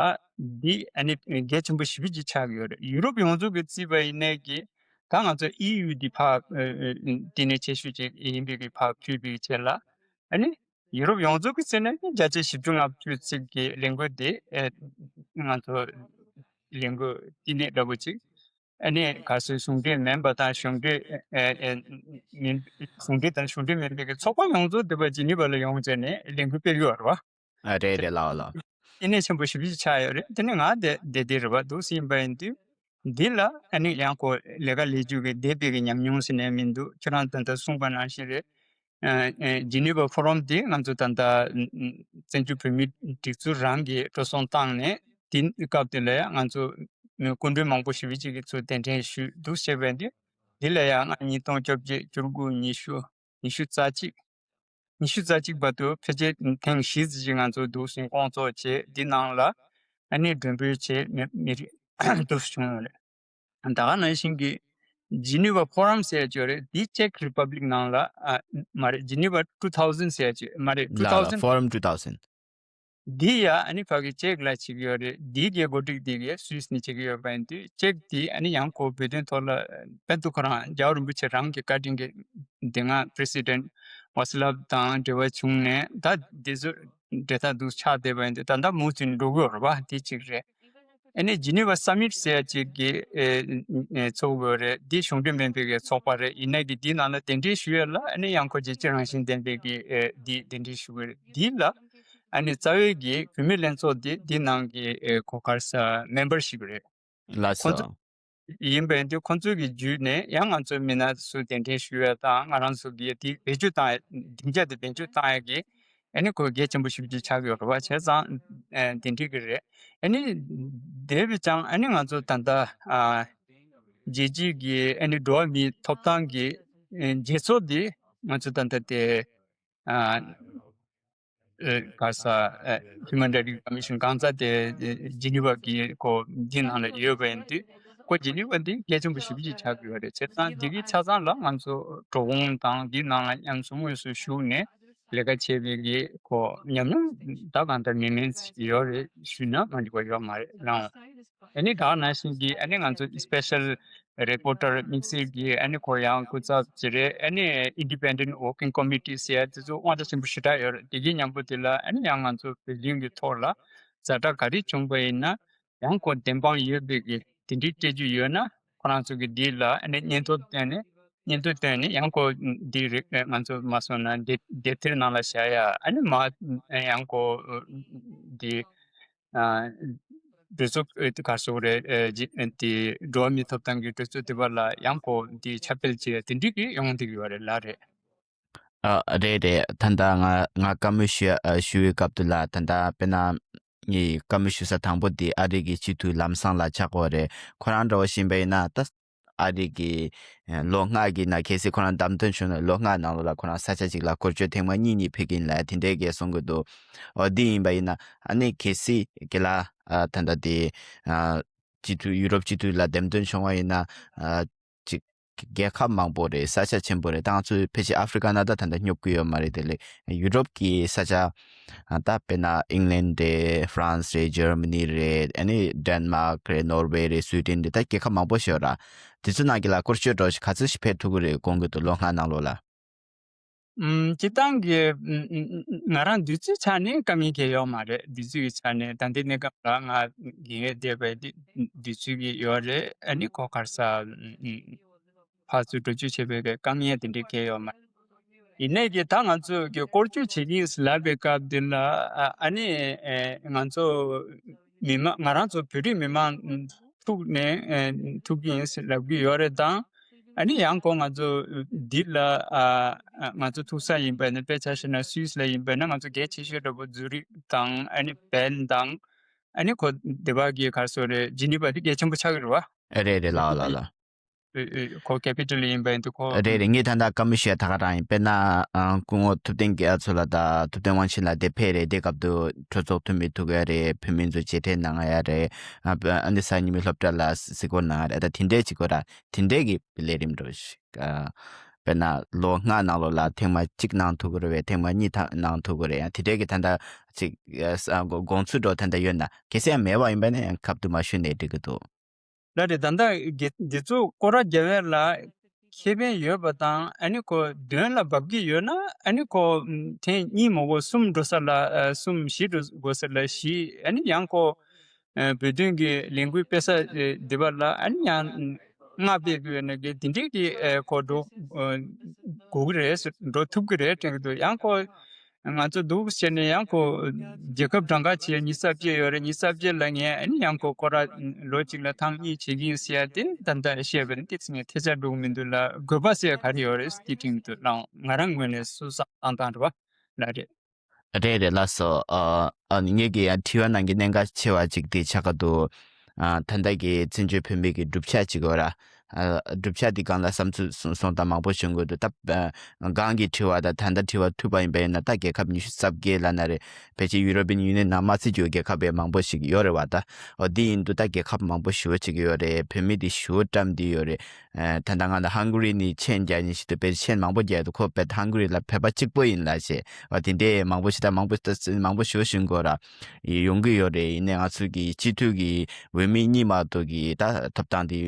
འདི་ཨ་ནི་གལ་ཆེན་པོ་ཞེ་པོ་ཅིག་ཆགས་ཀྱི་ཡོད་རེད། ཡུ་རོབ་ཡོངས་རྫོགས་ཀྱི་བརྩིས་པ་ཡིན་ནའི་གི་ད་ང་ཚོ་ཨི་ཡུ་འདི་ཕར་ཨ་ཨ་བསྟི་གནས་ཆེ་ཤོས་ཅིག་ཡིན་པའི་གི་ཕར་ཕུད་པའི་ཆེད་ལ་ཨ་ནི་ཡུ་རོབ་ཡོངས་རྫོགས་ཀྱི་བརྩིས་ན་བརྒྱ་ཆ་བཞི་བཅུ་ལྔ་བཅུ་ཅིག་གི་ལས་འགུལ་འདི་ཨ་ང་ཚོ་ལས་འགུལ་བསྟི་གནས་འདྲ་པོ་ཅིག་ཨ་ནི་ག་ཚོད་ཟུང་འབྲེལ་མིན་པ་དང་ཟུང་འབྲེལ་ཨ་ཨ་མིན་ཟུང་འབྲེལ་དང་ཟུང་འབྲེལ་མིན་པའི་གི་ཚོགས་པ་ཡོངས་རྫོགས་འདི་པ་ཇི་ནི་ཝ་ལ་ཡོང་བྱས་ནས་ལས་འགུལ་སྤེལ་གི་ཡོད་རེད་བ། ཨ་རེད་རེད་ལགས་ལགས། ཨ་ནི་ཆེན་པོ་ཞེ་པོ་ཅིག་ཆགས་ཡོད་རེད། དེ་ནི་ང་དེ་དེ་དེ་རེད་བ་འདུག་ཟིན་པ་ཡིན་དུས། འདི་ལ་ཨ་ནི་ཡང་ཁོ་ལས་ཀ་ལས་རྒྱུ་གི་འདས་པའི་གི་ཉམས་མྱོང་ཟེར་ནས་མི་འདུག་ཁྱོད་རང་ད་ལྟ་གསུངས་པ་ནང་བཞིན་རེད། ཨ་ཨ་ཇི་ནི་ཝ་ཕོ་རམ་དེ་ང་ཚོ་ད་ལྟ་ཨ་བཙན་བྱོལ་བོད་མིའི་སྒྲིག་འཛུགས་རང་གིས་འགྲོ་སོང་བཏང་ནས་དེ་སྐབས་དེ་ལ་ཡང་ང་ཚོ་སྐུ་མགྲོན་མང་པོ་ཞེ་པོ་ཅིག་གིས་ཚུར་གདན་འདྲེན་ཞུས་འདུག་བྱས་པ་ཡིན་དུས། འདི་ལ་ཡང་ང་ཉིས་སྟོང་བཅོ་བརྒྱད་བཅུ་དགུ་ཉི་ཤུ་ཉི་ཤུ་རྩ་གཅིག་ཉི་ཤུ་རྩ་གཅིག་བར་དུ་ཕལ་ཆེར་ཐེངས་བཞི་ཙམ་ཅིག་ང་ཚོ་འདུག་སེ་སྐོང་ཚོགས་བྱས། འདི་ནང་ལ་ཨ་ནི་མགྲོན་འབོད་བྱས་མི་མི་རིགས་འདུག་སེ་བྱུང་ཡོད་རེད། ད་ག་ནང་བཞིན་གྱི་ཇི་ནི་ཝ་ཕོ་རམ་ཟེར་ཡ་ཅིག་ཡོད་རེད། འདི་ཅེག་རི་པབ་ལིག་ནང་ལ་ཨ་མ་རེད། ཇི་ནི་ཝ་ཊུ་ཐའུ་ཟན་ཟེར་ཡ་ཅིག་མ་རེད། ལ་ལ་ཊུ་ཐའུ་ཟན་ཕོ་རམ་ཊུ་ཐའུ་ཟན། འདི་ཡ་ཨ་ནི་ཕ་གི་ཅེཀ་ལ་བྱེད་ཀྱི་ཡོད་རེད། འདི་གའི་འགོ་ཁྲིད་འདི་གའི་སུད་སི་ནས་བྱེད་ཀྱི་ཡོད་པ་ཡིན་དུས། ཅེཀ་འདི་ཨ་ནི་ཡང་ཁོ་བོད་དོན་ཐོག་ལ་དཔེ་དུ་ཁོ་རང་རྒྱལ་བ་རིན་པོ་ཆེ་རང་གི་བཀའ་དྲིན་གྱི་དེ་སྔ་President Vaclav དང་འབྲེལ་བ་བྱུང་ནས། ད་འདི་ཚོ་འབྲེལ་ཐག་འདུག་ཆགས་བསྡད་པ་ཡིན་དུས། ད་ལྟ་མུ་མཐུད་འགྲོ་གི་ཡོད་རེད་པ། དེ་གཅིག་རེད། ཨ་ནི་Geneva Summit ཟེར་ཡ་གཅིག་གི་ཨེ་ཨེ་ཚོགས་དགོས་རེད། འདི་གཞུང་འབྲེལ་མིན་པའི་གི་ཚོགས་པ་རེད། ཡིན་ནའི་གི་འདི་ནང་ལ་གདན་འདྲེན་ཞུ་ཡ་ལ་ཨ་ནི་ཡང་ཁོ་རྒྱལ་སྤྱི་རང་བཞིན་ལྡན་པའི་གི་ཨེ་འདི་གདན་འདྲེན་ཞུ་དགོས་རེད། འདི་ལ་ཨ་ནི་རྩ་བའི་གི་བུད་མེད་ལྷན་ཚོགས་འདི་འདི་ནང་གི་ཨེ་གོ་ག་རེ་ཟ་མེམ་བར་ཞིག་རེད། ལགས་ཁོང་ཚོ་སོ། ཡིན་པ་ཡིན་དུས་ཁོང་ཚོ་གི་བརྒྱུད་ནས་ཡང་ང་ཚོ་མི་སྣ་ཚོ་གདན་འདྲེན་ཞུ་ཡ་དང་། ང་རང་ཚོ་གི་དེ་བེད་སྤྱོད་བཏང་ཡ། སྡིངས་ཆ་དེ་བེད་སྤྱོད་བཏང་ཡ་གི་ཨ་ནི་ཁོ་གལ་ཆེན་པོ་ཞེ་པོ་ཅིག་ཆགས་ཀྱི་ཡོད་རེད་པ། བྱས་ཙང་ཨ་དེ་འགྲིག་གི་རེད། ཨ་ནི་དེ་བས་ཀྱང་ཨ་ནི་ང་ཚོ་ད་ལྟ་ཨ་རྒྱལ་སྤྱིའི་གི་ཨ་ནི་འགྲོ་བ་མིའི་ཐོབ་ཐང་གི་ཨ་མཛད་གཙོ་དེ་ང་ཚོ་ད་ལྟ་དེ་ཨ་ཨ་ག་ས་ཨ་Human Rights Commission གང་ས་དེ་ཨ་Geneva གི་ཁོ་འདི་ནང་ལ་ཡོད་པ་ཡིན་དུས། ཁོ་Geneva འདི་གལ་ཆེན་པོ་ཞེ་པོ་ཅིག་ཆགས་ཀྱི་ཡོད་རེད། བྱས་ཙང་འདི་གི་ཆ་ཚང་ལ་ང་ཚོ་འགྲོ་འོང་དང་འདི་ནང་ལ་མཉམ་ཟུང་དངོས་སུ་ཞུགས་ནས་ལས་ཀ་བྱེད་པའི་གི་ཁོ་ཉམས་མྱོང་ད་གང་ལྟར་མི་མེད་ཡོད་རེད་ཞུས་ན་མ་འགྲིག་པ་ཡོད་མ་རེད། རང་ཨ་ནི་ད་ག་ནང་བཞིན་གྱི་ཨ་ནི་ང་ཚོ་Special Reporter དམིགས་བསལ་གྱི་ཨ་ནི་ཁོ་ཡང་སྐུ་ཚབ་ཅིག་རེད། ཨ་ནི་Independent Working Committee ཟེར་ཡ་དེ་ཚོ་དབང་ཆ་ཆེན་པོ་ཞེ་དྲག་ཡོད་རེད། དེ་གི་མཉམ་པོ་དེ་ལ་ཨ་ནི་ཡང་ང་ཚོ་བོད་དོན་གྱི་ཐོག་ལ་ཛ་དྲག་ག་རེ་བྱུང་པ་ཡིན་ན། ཡང་ཁོ་བདེན་དཔང་ཡོད་པའི་གི་དེ་འདྲའི་སྤྲད་རྒྱུ་ཡོད་ན། ཁོ་རང་ཚོ་གི་འདི་ལ་ཨ་ནི་སྙན་ཐོ་བཏོན་ནས་སྙན་ཐོ་བཏོན་ནས་ཡང་ཁོ་འདི་རེད། ང་ཚོ་མ་སོང་ན་དེབ་དེབ་ཐེར་ནང་ལ་བཞག་ཡ། ཨ་ནི་མ་ཡང་ཁོ་འདི་ཨ་གྲོས་ཚོགས་ཨ་ག་རེ་ཟེར་དགོས་རེད། ཨ་ཇི་ཨ་དེ་འགྲོ་བ་མིའི་ཐོབ་ཐང་གི་གྲོས་ཚོགས་དེ་བ་ལ་ཡང་ཁོ་འདི་ཁྱབ་སྤེལ་བྱེད་ཡ་དེ་འདྲའི་གི་ཡོང་བསྡད་ཀྱི་ཡོད་རེད། ལགས་རེད། ཨ་རེད་རེད། ད་ལྟ་ང་ང་བཀའ་མོལ་ཞུ་ཡ་ཨ་ཞུ་བའི་སྐབས་དུ་ལ། ད་ལྟ་དཔེར་ན་ངས་བཀའ་མོལ་ཞུ་ས་དང་པོ་དེ་ཨ་རི་གི་སྤྱི་འཐུས་ལམ་སང་ལགས་ཆགས་ཀྱི་ཡོད་རེད། ཁོ་རང་འདྲ་བོ་ཞིག་ཡིན་པ་ཡིན་ན་ད་ཨ་རི་གི་ལོ་ལྔ་གི་ནང་གལ་སྲིད་ཁོ་རང་བདམས་ཐོན་བྱུང་ན་ལོ་ལྔ་ནང་ལོགས་ལ་ཁོ་རང་ས་ཆ་གཅིག་ལ་སྐོར་སྐྱོད་ཐེངས་མ་གཉིས་གཉིས་ཕེབས་ཀྱི་ཡིན་ལབ་དེ་འདྲའི་གི་གསུང་གི་འདུག་འོ་འདི་ཡིན་པ་ཡིན་ན་ཨ་ནི་གལ་སྲིད་ཀྱི་ལ་ཨ་ད་ལྟ་དེ་ཨ་སྤྱི་འཐུས་ཡུ་རོབ་སྤྱི་འཐུས་ལ་འདེམས་ཐོན་བྱུང་བ་ཡིན་ན། ཨ་ཅིག་རྒྱལ་ཁབ་མང་པོ་རེད། ས་ཆ་ཆེན་པོ་རེད། ད་ང་ཚོས་ཕལ་ཆེར་ཨ་ཧྥི་རི་ཀ་ནང་ད་ད་ལྟ་སྙོབ་ཀྱི་ཡོད་མ་རེད། དེ་ལས་ཡུ་རོབ་ཀྱི་ས་ཆ་ཨ་ད་དཔེར་ན་ཨིང་ལན་རེད། ཧྥ་རན་སི་རེད། འཇར་མ་ནི་རེད། ཨ་ནི་ཌེན་མཱག་རེད། ནོར་ཝེ་རེད། སུའི་ཌེན་རེད། ད་རྒྱལ་ཁབ་མང་པོ་ཞིག་ཡོད་ར། དེ་ཚོ་ནང་གི་ལ་སྐོར་སྐྱོད་འདྲ་ཞིག་ག་ཚོད་ཞིག་ཕེབས་ཐུབ་ཀྱི་རེད་དགོངས་ཀྱི་འདུག་ལོ་ལྔ་ནང་ལོགས་ལ། ཨུམ། སྤྱིར་བཏང་གི་ཨུམ་ཨུམ་ང་རང་དུས་ཚོད་ཆ་ནས་དཀའ་ངལ་གང་ཡང་ཡོད་མ་རེད། དུས་ཚོད་ཀྱི་ཆ་ནས་ད་ལྟའི་གནས་སྐབས་ལ་ང་རྒན་ཡོལ་བསྡད་པའི་དུས་དུས་ཚོད་ཀྱི་ཡོད་རེད། ཨ་ནི་གོ་ག་རེ་ཟ་ཨུམ་ཨུམ་ཕར་ཚུར་འགྲོ་སྐྱོད་བྱེད་པའི་གི་དཀའ་ངལ་དེ་འདྲའི་གང་ཡང་ཡོད་མ་རེད། ཡིན་ནའི་གི་ད་ང་ཚོ་གི་སྐོར་སྐྱོད་བྱེད་ཀྱི་ཡིན་ལབ་པའི་སྐབས་འདི་ལ་ཨ་ཨ་ནི་ཨེ་ང་ཚོ་མི་མང་ང་རང་ཚོ་བོད་རིགས་མི་མང་ཐུག་ནས་ཨེ་ཐུག་གི་ཡིན་ལབ་ཀྱི་ཡོད་རེད། དང་ཨ་ནི་ཡང་ཁོ་ང་ཚོ་འདི་ལ་ཨ་ང་ཚོ་ཐུག་ས་ཡིན་པ་ནི་དཔེ་ཆ་བཞག་ན་སུད་སི་ལ་ཡིན་པ་ན་ང་ཚོ་གལ་ཆེ་ཤོས་འདྲ་པོ་ཛུ་རིག་དང་ཨ་ནི་བྷན་དང་ཨ་ནི་ཁོ་འདི་བ་གི་ག་རེ་ཟེར་དགོས་རེད། ཇི་ནི་ཝ་འདི་གལ་ཆེན་པོ་ཆགས་ཀྱི་རེད་བ། རེད་རེད། ལགས་ལགས་ལགས། ཨེ་ཨེ་ཁོ་ཀེ་པི་ཊལ་ཡིན་པ་ཡིན་དུས་ཁོ། རེད་རེད། ངས་ད་ལྟ་བཀའ་མོལ་ཞུ་ཡ་ད་ག་རང་ཡིན། དཔེར་ན་ཨ་སྐུ་ངོ་ཐུབ་བསྟན་རྒྱ་མཚོ་ལགས་དང་ཐུབ་བསྟན་དབང་ཆེན་ལགས་དེ་ཕེབས་རེད། དེ་སྐབས་དུ་གྲོས་ཚོགས་འཐུས་མི་ཐུག་ཡ་རེད། བོད་མི་ཚོ་མཇལ་འཕྲད་གནང་ཡ་རེད། ཨ་ཨ་ནི་གཟའ་ཉི་མའི་སློབ་གྲྭ་ལ་གཟིགས་སྐོར་གནང་ཡ་རེད། ད་དེ་འདྲས་ཅིག་གོ་ར་དེ་འདྲས་ཀྱི་ལས་རིམ་འགྲོ་ཞིག་ཨ་དཔེར་ན་ལོ་ལྔ་ནང་ལོགས་ལ་ཐེངས་མ་གཅིག་གནང་ཐུབ་ཀྱི་རེད་པས། ཐེངས་མ་གཉིས་ཐ་གནང་ཐུབ་ཀྱི་རེད། ཡང་དེ་འདྲས་ཀྱི་ད་ལྟ་ཅིག་ཨ་དགོངས་ཚུལ་འགྲོ་ད་ལྟ་ཡོད་ན། གལ་སྲིད་ཡང་མེད་པ་ཡིན་པ་ན་ཡང་ཁ་ཐུག་མ་ཞུས་ནས་འགྲིག་གི་འདུག་ལགས་རེད། ད་ལྟ་གི་འདི་ཚོ་སྐོར་ར་རྒྱག་ཡ་ལ་ཁེ་ཕན་ཡོད་པ་དང་ཨ་ནི་ཁོ་དོན་ལ་འབབ་ཀྱི་ཡོད་ན་ཨ་ནི་ཁོ་ཐེངས་གཉིས་མ་དགོས་གསུམ་འགྲོ་ས་ལ་ཨ་གསུམ་བཞི་འགྲོ་དགོས་ས་ལ་བཞི། ཨ་ནི་ཡང་ཁོ་ཨ་བོད་དོན་གྱི་ལས་འགུལ་སྤེལ་ས་ཨ་འདི་པ་ལ་ཨ་ནི་ཡང་ལྔ་སྤེལ་དགོས་ན་གི་འདི་འདྲའི་གི་ཨ་ཁོ་འགྲོ་ཨ་དགོས་ཀྱི་རེད། འགྲོ་ཐུབ་ཀྱི་རེད་དྲན་གྱི་འདུག་ཡང་ཁོ། ང་ཚོ་འདུག་བྱས་ནས་ཡང་ཁོ་རྒྱལ་ཁབ་གྲངས་ཀ་བྱས་ཉི་ཤུ་རྩ་བརྒྱད་ཡོད་རེད། ཉི་ཤུ་རྩ་བརྒྱད་ལ་ངས་ཨ་ནི་ཡང་ཁོ་སྐོར་ར་ལོ་གཅིག་ལ་ཐེངས་གཉིས་བྱེད་ཀྱི་ཡིན་ཟེར་ཡ་དེ་ད་ལྟ་བཤད་པ་ནི་དེ་ཚོ་ངས་ཐལ་ཆ་འགྲོ་གི་མི་འདུག་ལ། དགོས་པ་ཟེར་ཡ་ག་རེ་ཡོད་རེད་ཟེར་དེ་དྲན་གྱི་འདུག་ལགས། ང་རང་ངོས་ནས་སུ་བསམ་བཏང་སྟངས་རེད་པ། ལགས་རེད། རེད་རེད། ལགས་སོ། ཨ་ཨ་ངེད་ཀྱི་ཡང་དྲི་བ་ནང་གི་གནད་འགག་ཆེ་བ་ཅིག་དེ་ཆགས་ཀྱི་འདུག་ཨ་ད་ལྟ་གི་བཙན་བྱོལ་བོད་མི་གི་གྲུབ་ཆ་ཅིག་ཡོད་ར། ཨ་གྲུབ་ཆ་འདི་སྒང་ལ་བསམ་ཚུལ་གསུང་གསུང་སྟངས་མང་པོ་བྱུང་གི་འདུག་ད་ཨ་སྒང་གི་དྲི་བ་དང་ད་ལྟ་དྲི་བ་མཐུད་པ་ཡིན་པ་ཡིན་ན། ད་རྒྱལ་ཁབ་ཉི་ཤུ་རྩ་བརྒྱད་ལབ་ན་རེད། ཕལ་ཆེར་ཡུ་རོ་པིན་ཡུ་ནི་ཡན་ནང་མ་ཚུད་རྒྱུ་རྒྱལ་ཁབ་དཔེ་མང་པོ་ཞིག་ཡོད་རེད་བ། ད་འོ་འདི་ཡིན་དུས་ད་རྒྱལ་ཁབ་མང་པོ་ཞེ་པོ་ཅིག་ཡོད་རེད། བོད་མི་འདི་ཞེ་པོ་བཀྲམ་བསྡད་ཡོད་རེད། ཨ་ད་ལྟ་ང་ད་ཧང་ག་རི་ནས་མཆན་རྒྱག་མཁན་ཞིག་འདུག་དཔེ་མཆན་མང་པོ་རྒྱག་འདུག་ཁོ་དཔེ་ཧང་ག་རི་ལ་བོད་པ་གཅིག་པོ་ཡིན་ལབ་བྱས། ཨ་དེ་འདྲས་མང་པོ་ཞིག་དང་མང་པོ་ད་མང་པོ་ཞུ་བཞིན་གོ་ར་ཡོང་གི་ཡོད་རེད། ཡིན་ནའི་ང་ཚོ་གི་སྤྱི་འཐུས་ཀྱི་འོས་མི་གཉིས་མ་གཏོགས་ཀྱི་ད་ཐོབ་ཐང་དེ་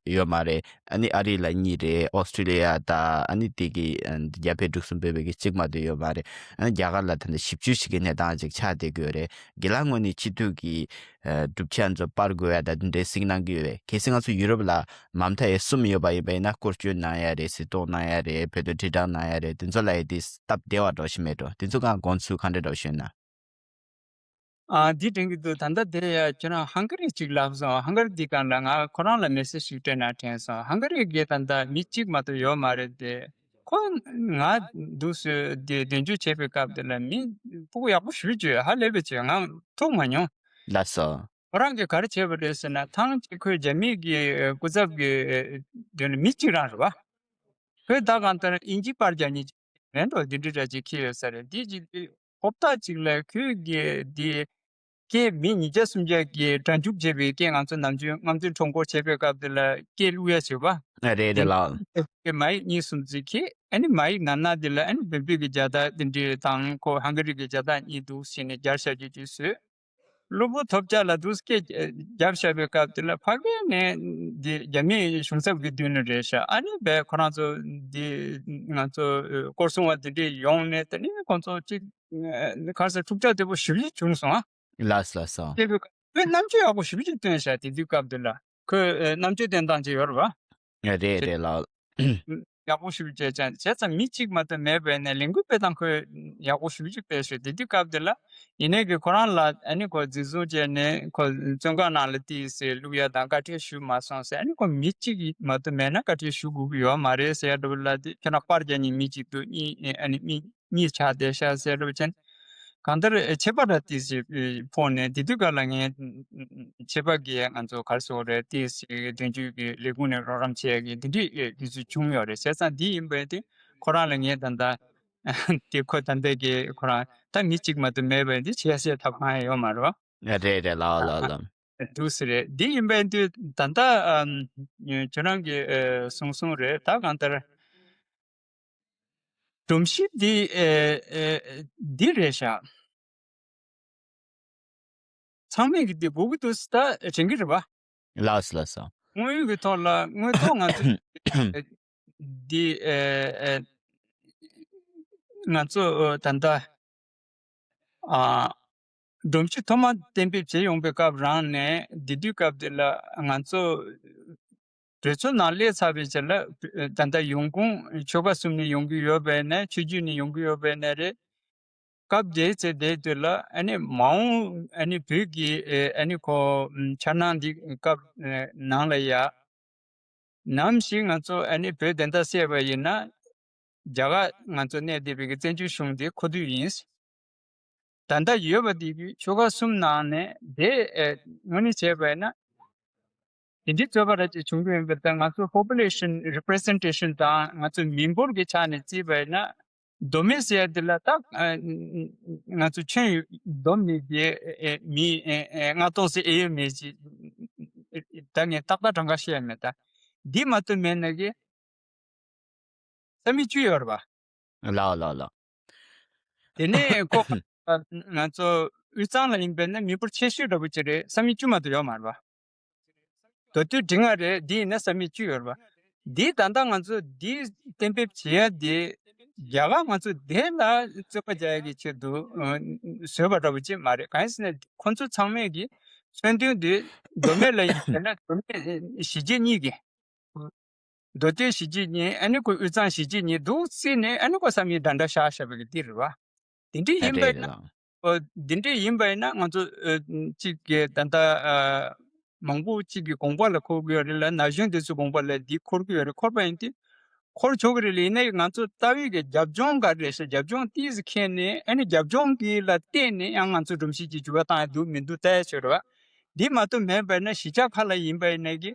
ཡོད་མ་རེད། ཨ་ནི་ཨ་རི་ལ་གཉིས་རེད། ཨོ་སི་ཀྲི་ལི་ཡ་དང་ཨ་ནི་དེ་གི་ཨ་རྒྱ་བལ་འབྲུག་གསུམ་བོད་པའི་གི་གཅིག་མ་གཏོགས་ཡོད་མ་རེད། ཨ་ནི་རྒྱ་གར་ལ་ད་ལྟ་བཞི་བཅུ་ཞིག་གི་གནས་སྟངས་ཅིག་ཆགས་བསྡད་ཀྱི་ཡོད་རེད། རྒན་ལགས་ངོས་ནས་སྤྱི་འཐུས་ཀྱི་ཨ་གྲུབ་ཆ་ཚོ་སྤར་དགོས་ཡ་ད་དེ་འདྲའི་གཟིགས་གནང་གི་ཡོད་པས། གལ་སྲིད་ང་ཚོ་ཡུ་རོབ་ལ་མ་མཐའ་ཡས་གསུམ་ཡོད་པ་ཡིན་པ་ཡིན་ན་སྐོར་སྐྱོད་གནང་ཡ་རེད། གཟིགས་རྟོག་གནང་ཡ་རེད། བོད་དོན་དྲིལ་བསྒྲགས་གནང་ཡ་རེད། དེ་ཚོ་ལ་ཡ་དེ་སྟབས་བདེ་བ་འདྲ་ཞིག་མེད་འགྲོ། དེ་ཚོ་གང་དགོངས་ཚུལ་ག་འདྲ་འདྲ་ཞིག་ཡོད་ན། ཨ་འདི་དྲན་གྱི་འདུག་ད་ལྟ་དེ་ཡ་ཁྱོད་རང་ཧང་ག་རི་ཅིག་ལབ་སོང་། ཧང་ག་རི་འདི་གང་ལ་ང་ཁོ་རང་ལ་མེ་སེ་ཇི་ཞིག་སྤྲད་ན་དྲན་སོང་། ཧང་ག་རི་གི་ད་ལྟ་མི་གཅིག་མ་གཏོགས་ཡོད་མ་རེད་དེ། ཁོ་ང་འདུག་སེ་དེ་དོན་གཅོད་བྱེད་པའི་སྐབས་དེ་ལ་མི་སྤུ་གུ་ཡག་པོ་ཞེ་པོ་ཅིག་ཧ་ལས་པའི་ཅིག་ང་ཐུག་མ་མྱོང་། ལགས་སོ། ཁོ་རང་གིས་ག་རེ་བྱས་པ་རེད་ཟེར་ན། ཐེངས་གཅིག་ཁོས་རྒྱ་མི་གི་སྐུ་ཚབ་གི་དེ་ལ་མི་གཅིག་རང་རེད་བ། ཁོས་ད་གང་ལྟར་དབྱིན་ཇི་པར་རྒྱག་མཁན་ཅིག་མེད་འགྲོ། འདི་འདྲ་འདྲ་ཅིག་ཁྱེར་ཡོད་ས་རེད། འདི་ཅིག་དེ་ཧོབ་ཐག་ཅིག་ལ་ཁོས་གི་འདི་སྐད་མི་ཉིས་བརྒྱ་སུམ་བརྒྱ་གི་སྒྲ་འཇུག་བྱས་པའི་སྐད། ང་ཚོ་ནམ་རྒྱུན་རྔམ་སྟོན་ཁྲོམ་སྐོར་བྱེད་པའི་སྐབས་དེ་ལ་སྐད་བླུག་ཡ་བྱེད་པ། ཨ་རེད་རེད་ལགས། སྐད་མ་ཡིག་གཉིས་གསུམ་ཅིག་ཁྱེར། ཨ་ནི་མ་ཡིག་ནང་ན་དེ་ལ་ཨ་ནི་བོད་བོད་ཀྱི་རྒྱལ་དར་དེ་འདྲ་དང་ཁོ་ཧང་ག་རི་གི་རྒྱལ་དར་གཉིས་འདུག་ཟེར་ནས་རྒྱབ་བཞག་རྒྱུ་དེ་བཟོས། གློ་བུར་ཐོལ་རྒྱག་ལ་འདུག་སྐད་རྒྱབ་བཞག་པའི་སྐབས་དེ་ལ་ཕ་གི་ནས་འདི་རྒྱ་མིའི་གཞུང་ཚབ་ཀྱི་མདུན་ལ་རེད་ཤག་ཨ་ནི་བས་ཁོ་རང་ཚོ་འདི་ང་ཚོ་སྐོར་སྲུང་བ་འདི་འདྲས་ཡོང་ནས། དེ་ནས་ཁོང་ཚོ་གཅིག་ག་རེ་ཟེར། འཁྲུག་ཆ་དོད་པོ་ཞེ་པོ་ཅིག་བྱུང་སོང་ཨ། ལགས་སོ་ལགས་སོ། དེ་བས་ཁོས་རྣམ་དཔྱོད་ཡག་པོ་ཞེ་པོ་ཅིག་སྟོན་ཤག་དེ་དུས་སྐབས་དེ་ལ་ཁོས་རྣམ་དཔྱོད་སྟོན་སྟངས་ཅིག་ཡོད་རེད་བ། རེད་རེད་ལགས། ཡག་པོ་ཞིག་བྱས་ཙང་། བྱས་ཙང་མི་གཅིག་མ་གཏོགས་མེད་པས་ནས་ལས་འགུལ་སྤེལ་སྟངས་ཁོས་ཡག་པོ་ཞིག་སྤེལ་ཤག་དེ་དུས་སྐབས་དེ་ལ། ཡིན་ནའི་གི་ཁོ་རང་ལ་ཨ་ནི་ཁོ་འཛིན་བཟུང་བྱས་ནས་ཁོ་བཙོན་ཁང་ནང་ལ་ཏོག་ཙམ་བླུག་ཡ་དང་བཀའ་འཁྲོལ་ཞུས་མ་སོང་ཟེར། ཨ་ནི་ཁོ་མི་གཅིག་མ་གཏོགས་མེད་ན་བཀའ་འཁྲོལ་ཞུ་དགོས་ཀྱི་ཡོད་མ་རེད་ཟེར་ཡ་འདྲ་པོ་ལ། དེ་ཁྱོད་རང་པར་རྒྱག་མཁན་མི་གཅིག་འདུག་གཉིས་ཨ་ནི་མི་གཉིས་ཆགས་བསྡད་ཤག་ཟེར་འདྲ་པོ་བྱས་ནས། གང་ལྟར་ཆད་པ་འདྲ་ཏོག་ཙམ་ཕོག་ནས། དེ་དུས་སྐབས་ལ་ངས་ཆད་པ་གི་ང་ཚོ་ག་རེ་ཟེར་དགོས་རེད། ཏོག་ཙམ་དོན་གཅོད་ཀྱི་ལས་ཁུངས་ནས་རོགས་རམ་བྱེད་ཡ་གི་དེ་འདྲའི་དུས་ཚོད་བྱུང་ཡོད་རེད། བྱས་ཙང་འདི་ཡིན་པའི་དེ་ཁོ་རང་ལ་ངས་ད་ལྟ་དེ་ཁོ་ད་ལྟ་གི་ཁོ་རང་ད་མི་གཅིག་མ་གཏོགས་མེད་པའི་འདི་བྱས་ཟེར་ཐབས་གང་ཡང་ཡོད་མ་རེད་བ། རེད་རེད་ལགས་ལགས་ལགས། འདུག་སེ་རེད། འདི་ཡིན་པའི་དུས་ད་ལྟ་ཨམ་ཁྱོད་རང་གི་ཨ་གསུང་གསུང་རེད། ད་གང་ལྟར་སྒྲོམ་གཞི་འདི་ཨེ་ཨེ་འདི་རེད་ཤག་ཚང་མས་ཀྱི་འདི་དགོས་ཀྱི་འདུག་ཟེར་ད་དྲན་གྱི་རེད་པ། ལགས་སོ་ལགས་སོ། དངོས་ཡོད་ཀྱི་ཐོག་ལ་དངོས་ཐོག་ང་ཚོ་འདི་ཨེ་ཨེ་ང་ཚོ་ད་ལྟ་ཨ་སྒྲོམ་གཞི་ཐོག་མ་གཏན་འབེབས་བྱས་ཡོང་པའི་སྐབས་རང་ནས། དེ་དུས་སྐབས་དེ་ལ་ང་ཚོ་གྲོས་ཚོགས་ནང་སླེབས་ཚར་བའི་རྗེས་ལ། ད་ལྟ་ཡོང་ཁུངས་ཆོལ་ཁ་གསུམ་ནས་ཡོང་གི་ཡོད་པས་ན། ཆོས་བརྒྱུད་ནས་ཡོང་གི་ཡོད་པས་ན་རེད། སྐབས་དེའི་ཚེ་དེའི་དུས་ལ་ཨ་ནི་མ་འོངས་ཨ་ནི་བོད་ཀྱི་ཨ་ནི་ཁོ་འཆར་སྣང་འདི་སྐབས་ནང་ལ་ཡ། ནམ་ཞིག་ང་ཚོ་ཨ་ནི་བོད་བདེན་མཐའ་གསལ་བ་ཡིན་ན། རྒྱ་གར་ང་ཚོ་གནས་བསྡད་པའི་གི་བཙན་བྱོལ་གཞུང་དེ་ཁོ་ཐག་ཡིན། ད་ལྟ་ཡོད་པ་དེ་གི་ཆོལ་ཁ་གསུམ་ནང་ནས་དེ་ཨེ་དངོས་གནས་བྱས་པ་ཡིན་ན། དེ་འདྲའི་རྩོད་པ་ར་ཅིག་བྱུང་གི་ཡོད་པ་དང་། ང་ཚོ་པོ་པུ་ལེ་ཤན་རི་པི་རི་སེན་ཊེ་ཤན་དང་ང་ཚོ་མི་འབོར་གྱི་ཆ་ནས་བརྩིས་པ་ཡིན་ན། མདོ་སྨད་ཟེར་ཡ་དེ་ལ་ད་ཨ་ང་ཚོ་ཁྱོན་ཡོད་མདོ་སྨད་ཀྱི་ཨེ་མི་ཨེ་ཨེ་ལྔ་སྟོང་ཟེར་ཨེ་ཡོད་མེད་ཅིག་ད་ངས་ཏག་ཏག་གྲངས་ཀ་བཤད་ཡ་མེད། ད་འདི་མ་གཏོགས་མེད་ན་གི་ས་མིག་བཅུ་ཡོད་རེད་པ། ལགས་ལགས་ལགས། དེ་ནས་ཁོ་ང་ཚོ་དབུས་གཙང་ལ་ཡིན་པས་ན་མི་འབོར་ཆེ་ཤོས་འདྲ་པོ་ཅིག་རེད། ས་མིག་བཅུ་མ་གཏོགས་ཡོད་མ་རེད་པ། མདོ་སྟོད་འབྲི་ལྔ་རེད། འདི་ཡིན་ན་ས་མིག་བཅུ་ཡོད་རེད་པ། འདི་ད་ལྟ་ང་ཚོ་འདི་གཏན་འབེབས་བྱེད་ཡ་དེ་རྒྱ་གར་ང་ཚོ་དེ་ལ་རྩོད་པ་རྒྱག་ཡ་གི་ཆེད་དུ་ཨ་བཟོས་པ་འདྲ་པོ་ཅིག་མ་རེད། གང་ཡིན་ཟེར་ན་ཁོ་ཚོ་ཚང་མས་ཀྱི་མཚོན་དོན་དེ་མདོ་སྨད་ལ་ཡིན་ཟེར་ན་མདོ་སྨད་གཞིས་བྱེས་གཉིས་ཀྱི། མདོ་སྟོད་གཞིས་བྱེས་གཉིས། ཨ་ནི་ཁོ་དབུས་གཙང་གཞིས་བྱེས་གཉིས་འདུག་བརྩིས་ནས། ཨ་ནི་ཁོ་ས་མིག་འདྲ་འདྲ་བཞག་བཞག་པའི་གི་འདི་རེད་བ། དེ་འདྲ་ཡིན་པ་ཡིན་ན། རེད་ལགས། ཨོ་དེ་འདྲ་ཡིན་པ་ཡིན་ན་ང་ཚོ་ཨ་གཅིག་གི་ད་ལྟ་ཨ་མང་པོ་གཅིག་གི་དགོངས་པ་ལ་འཁོར་གི་ཡོད་རེད་ལ། ན་གཞོན་དེ་ཚོའི་དགོངས་པ་ལ་འདི་འཁོར་གི་ཡོད་རེད། འཁོར་བ་ཡིན་དུས་འཁོར་ཆོག་གི་རེད་ལ། ཡིན་ན་ང་ཚོ་ལྟ་བའི་གི་རྒྱབ་ལྗོངས་ག་རེ་རེད་ཤག་རྒྱབ་ལྗོངས་ཏོག་ཙམ་མཁྱེན་ནས། ཨ་ནི་རྒྱབ་ལྗོངས་གི་ལ་བལྟས་ནས་ཡང་ང་ཚོ་སྒྲོམ་གཞི་གི་འགྱུར་བ་བཏང་ཡ་འདུག་མི་འདུག་ལྟ་ཡ་ཆོག་རེད་བ། འདི་མ་གཏོགས་མེད་པ་ཡིན་ན་གཞིས་ཆགས་ཁག་ལ་ཡིན་པ་ཡིན་ན་གི་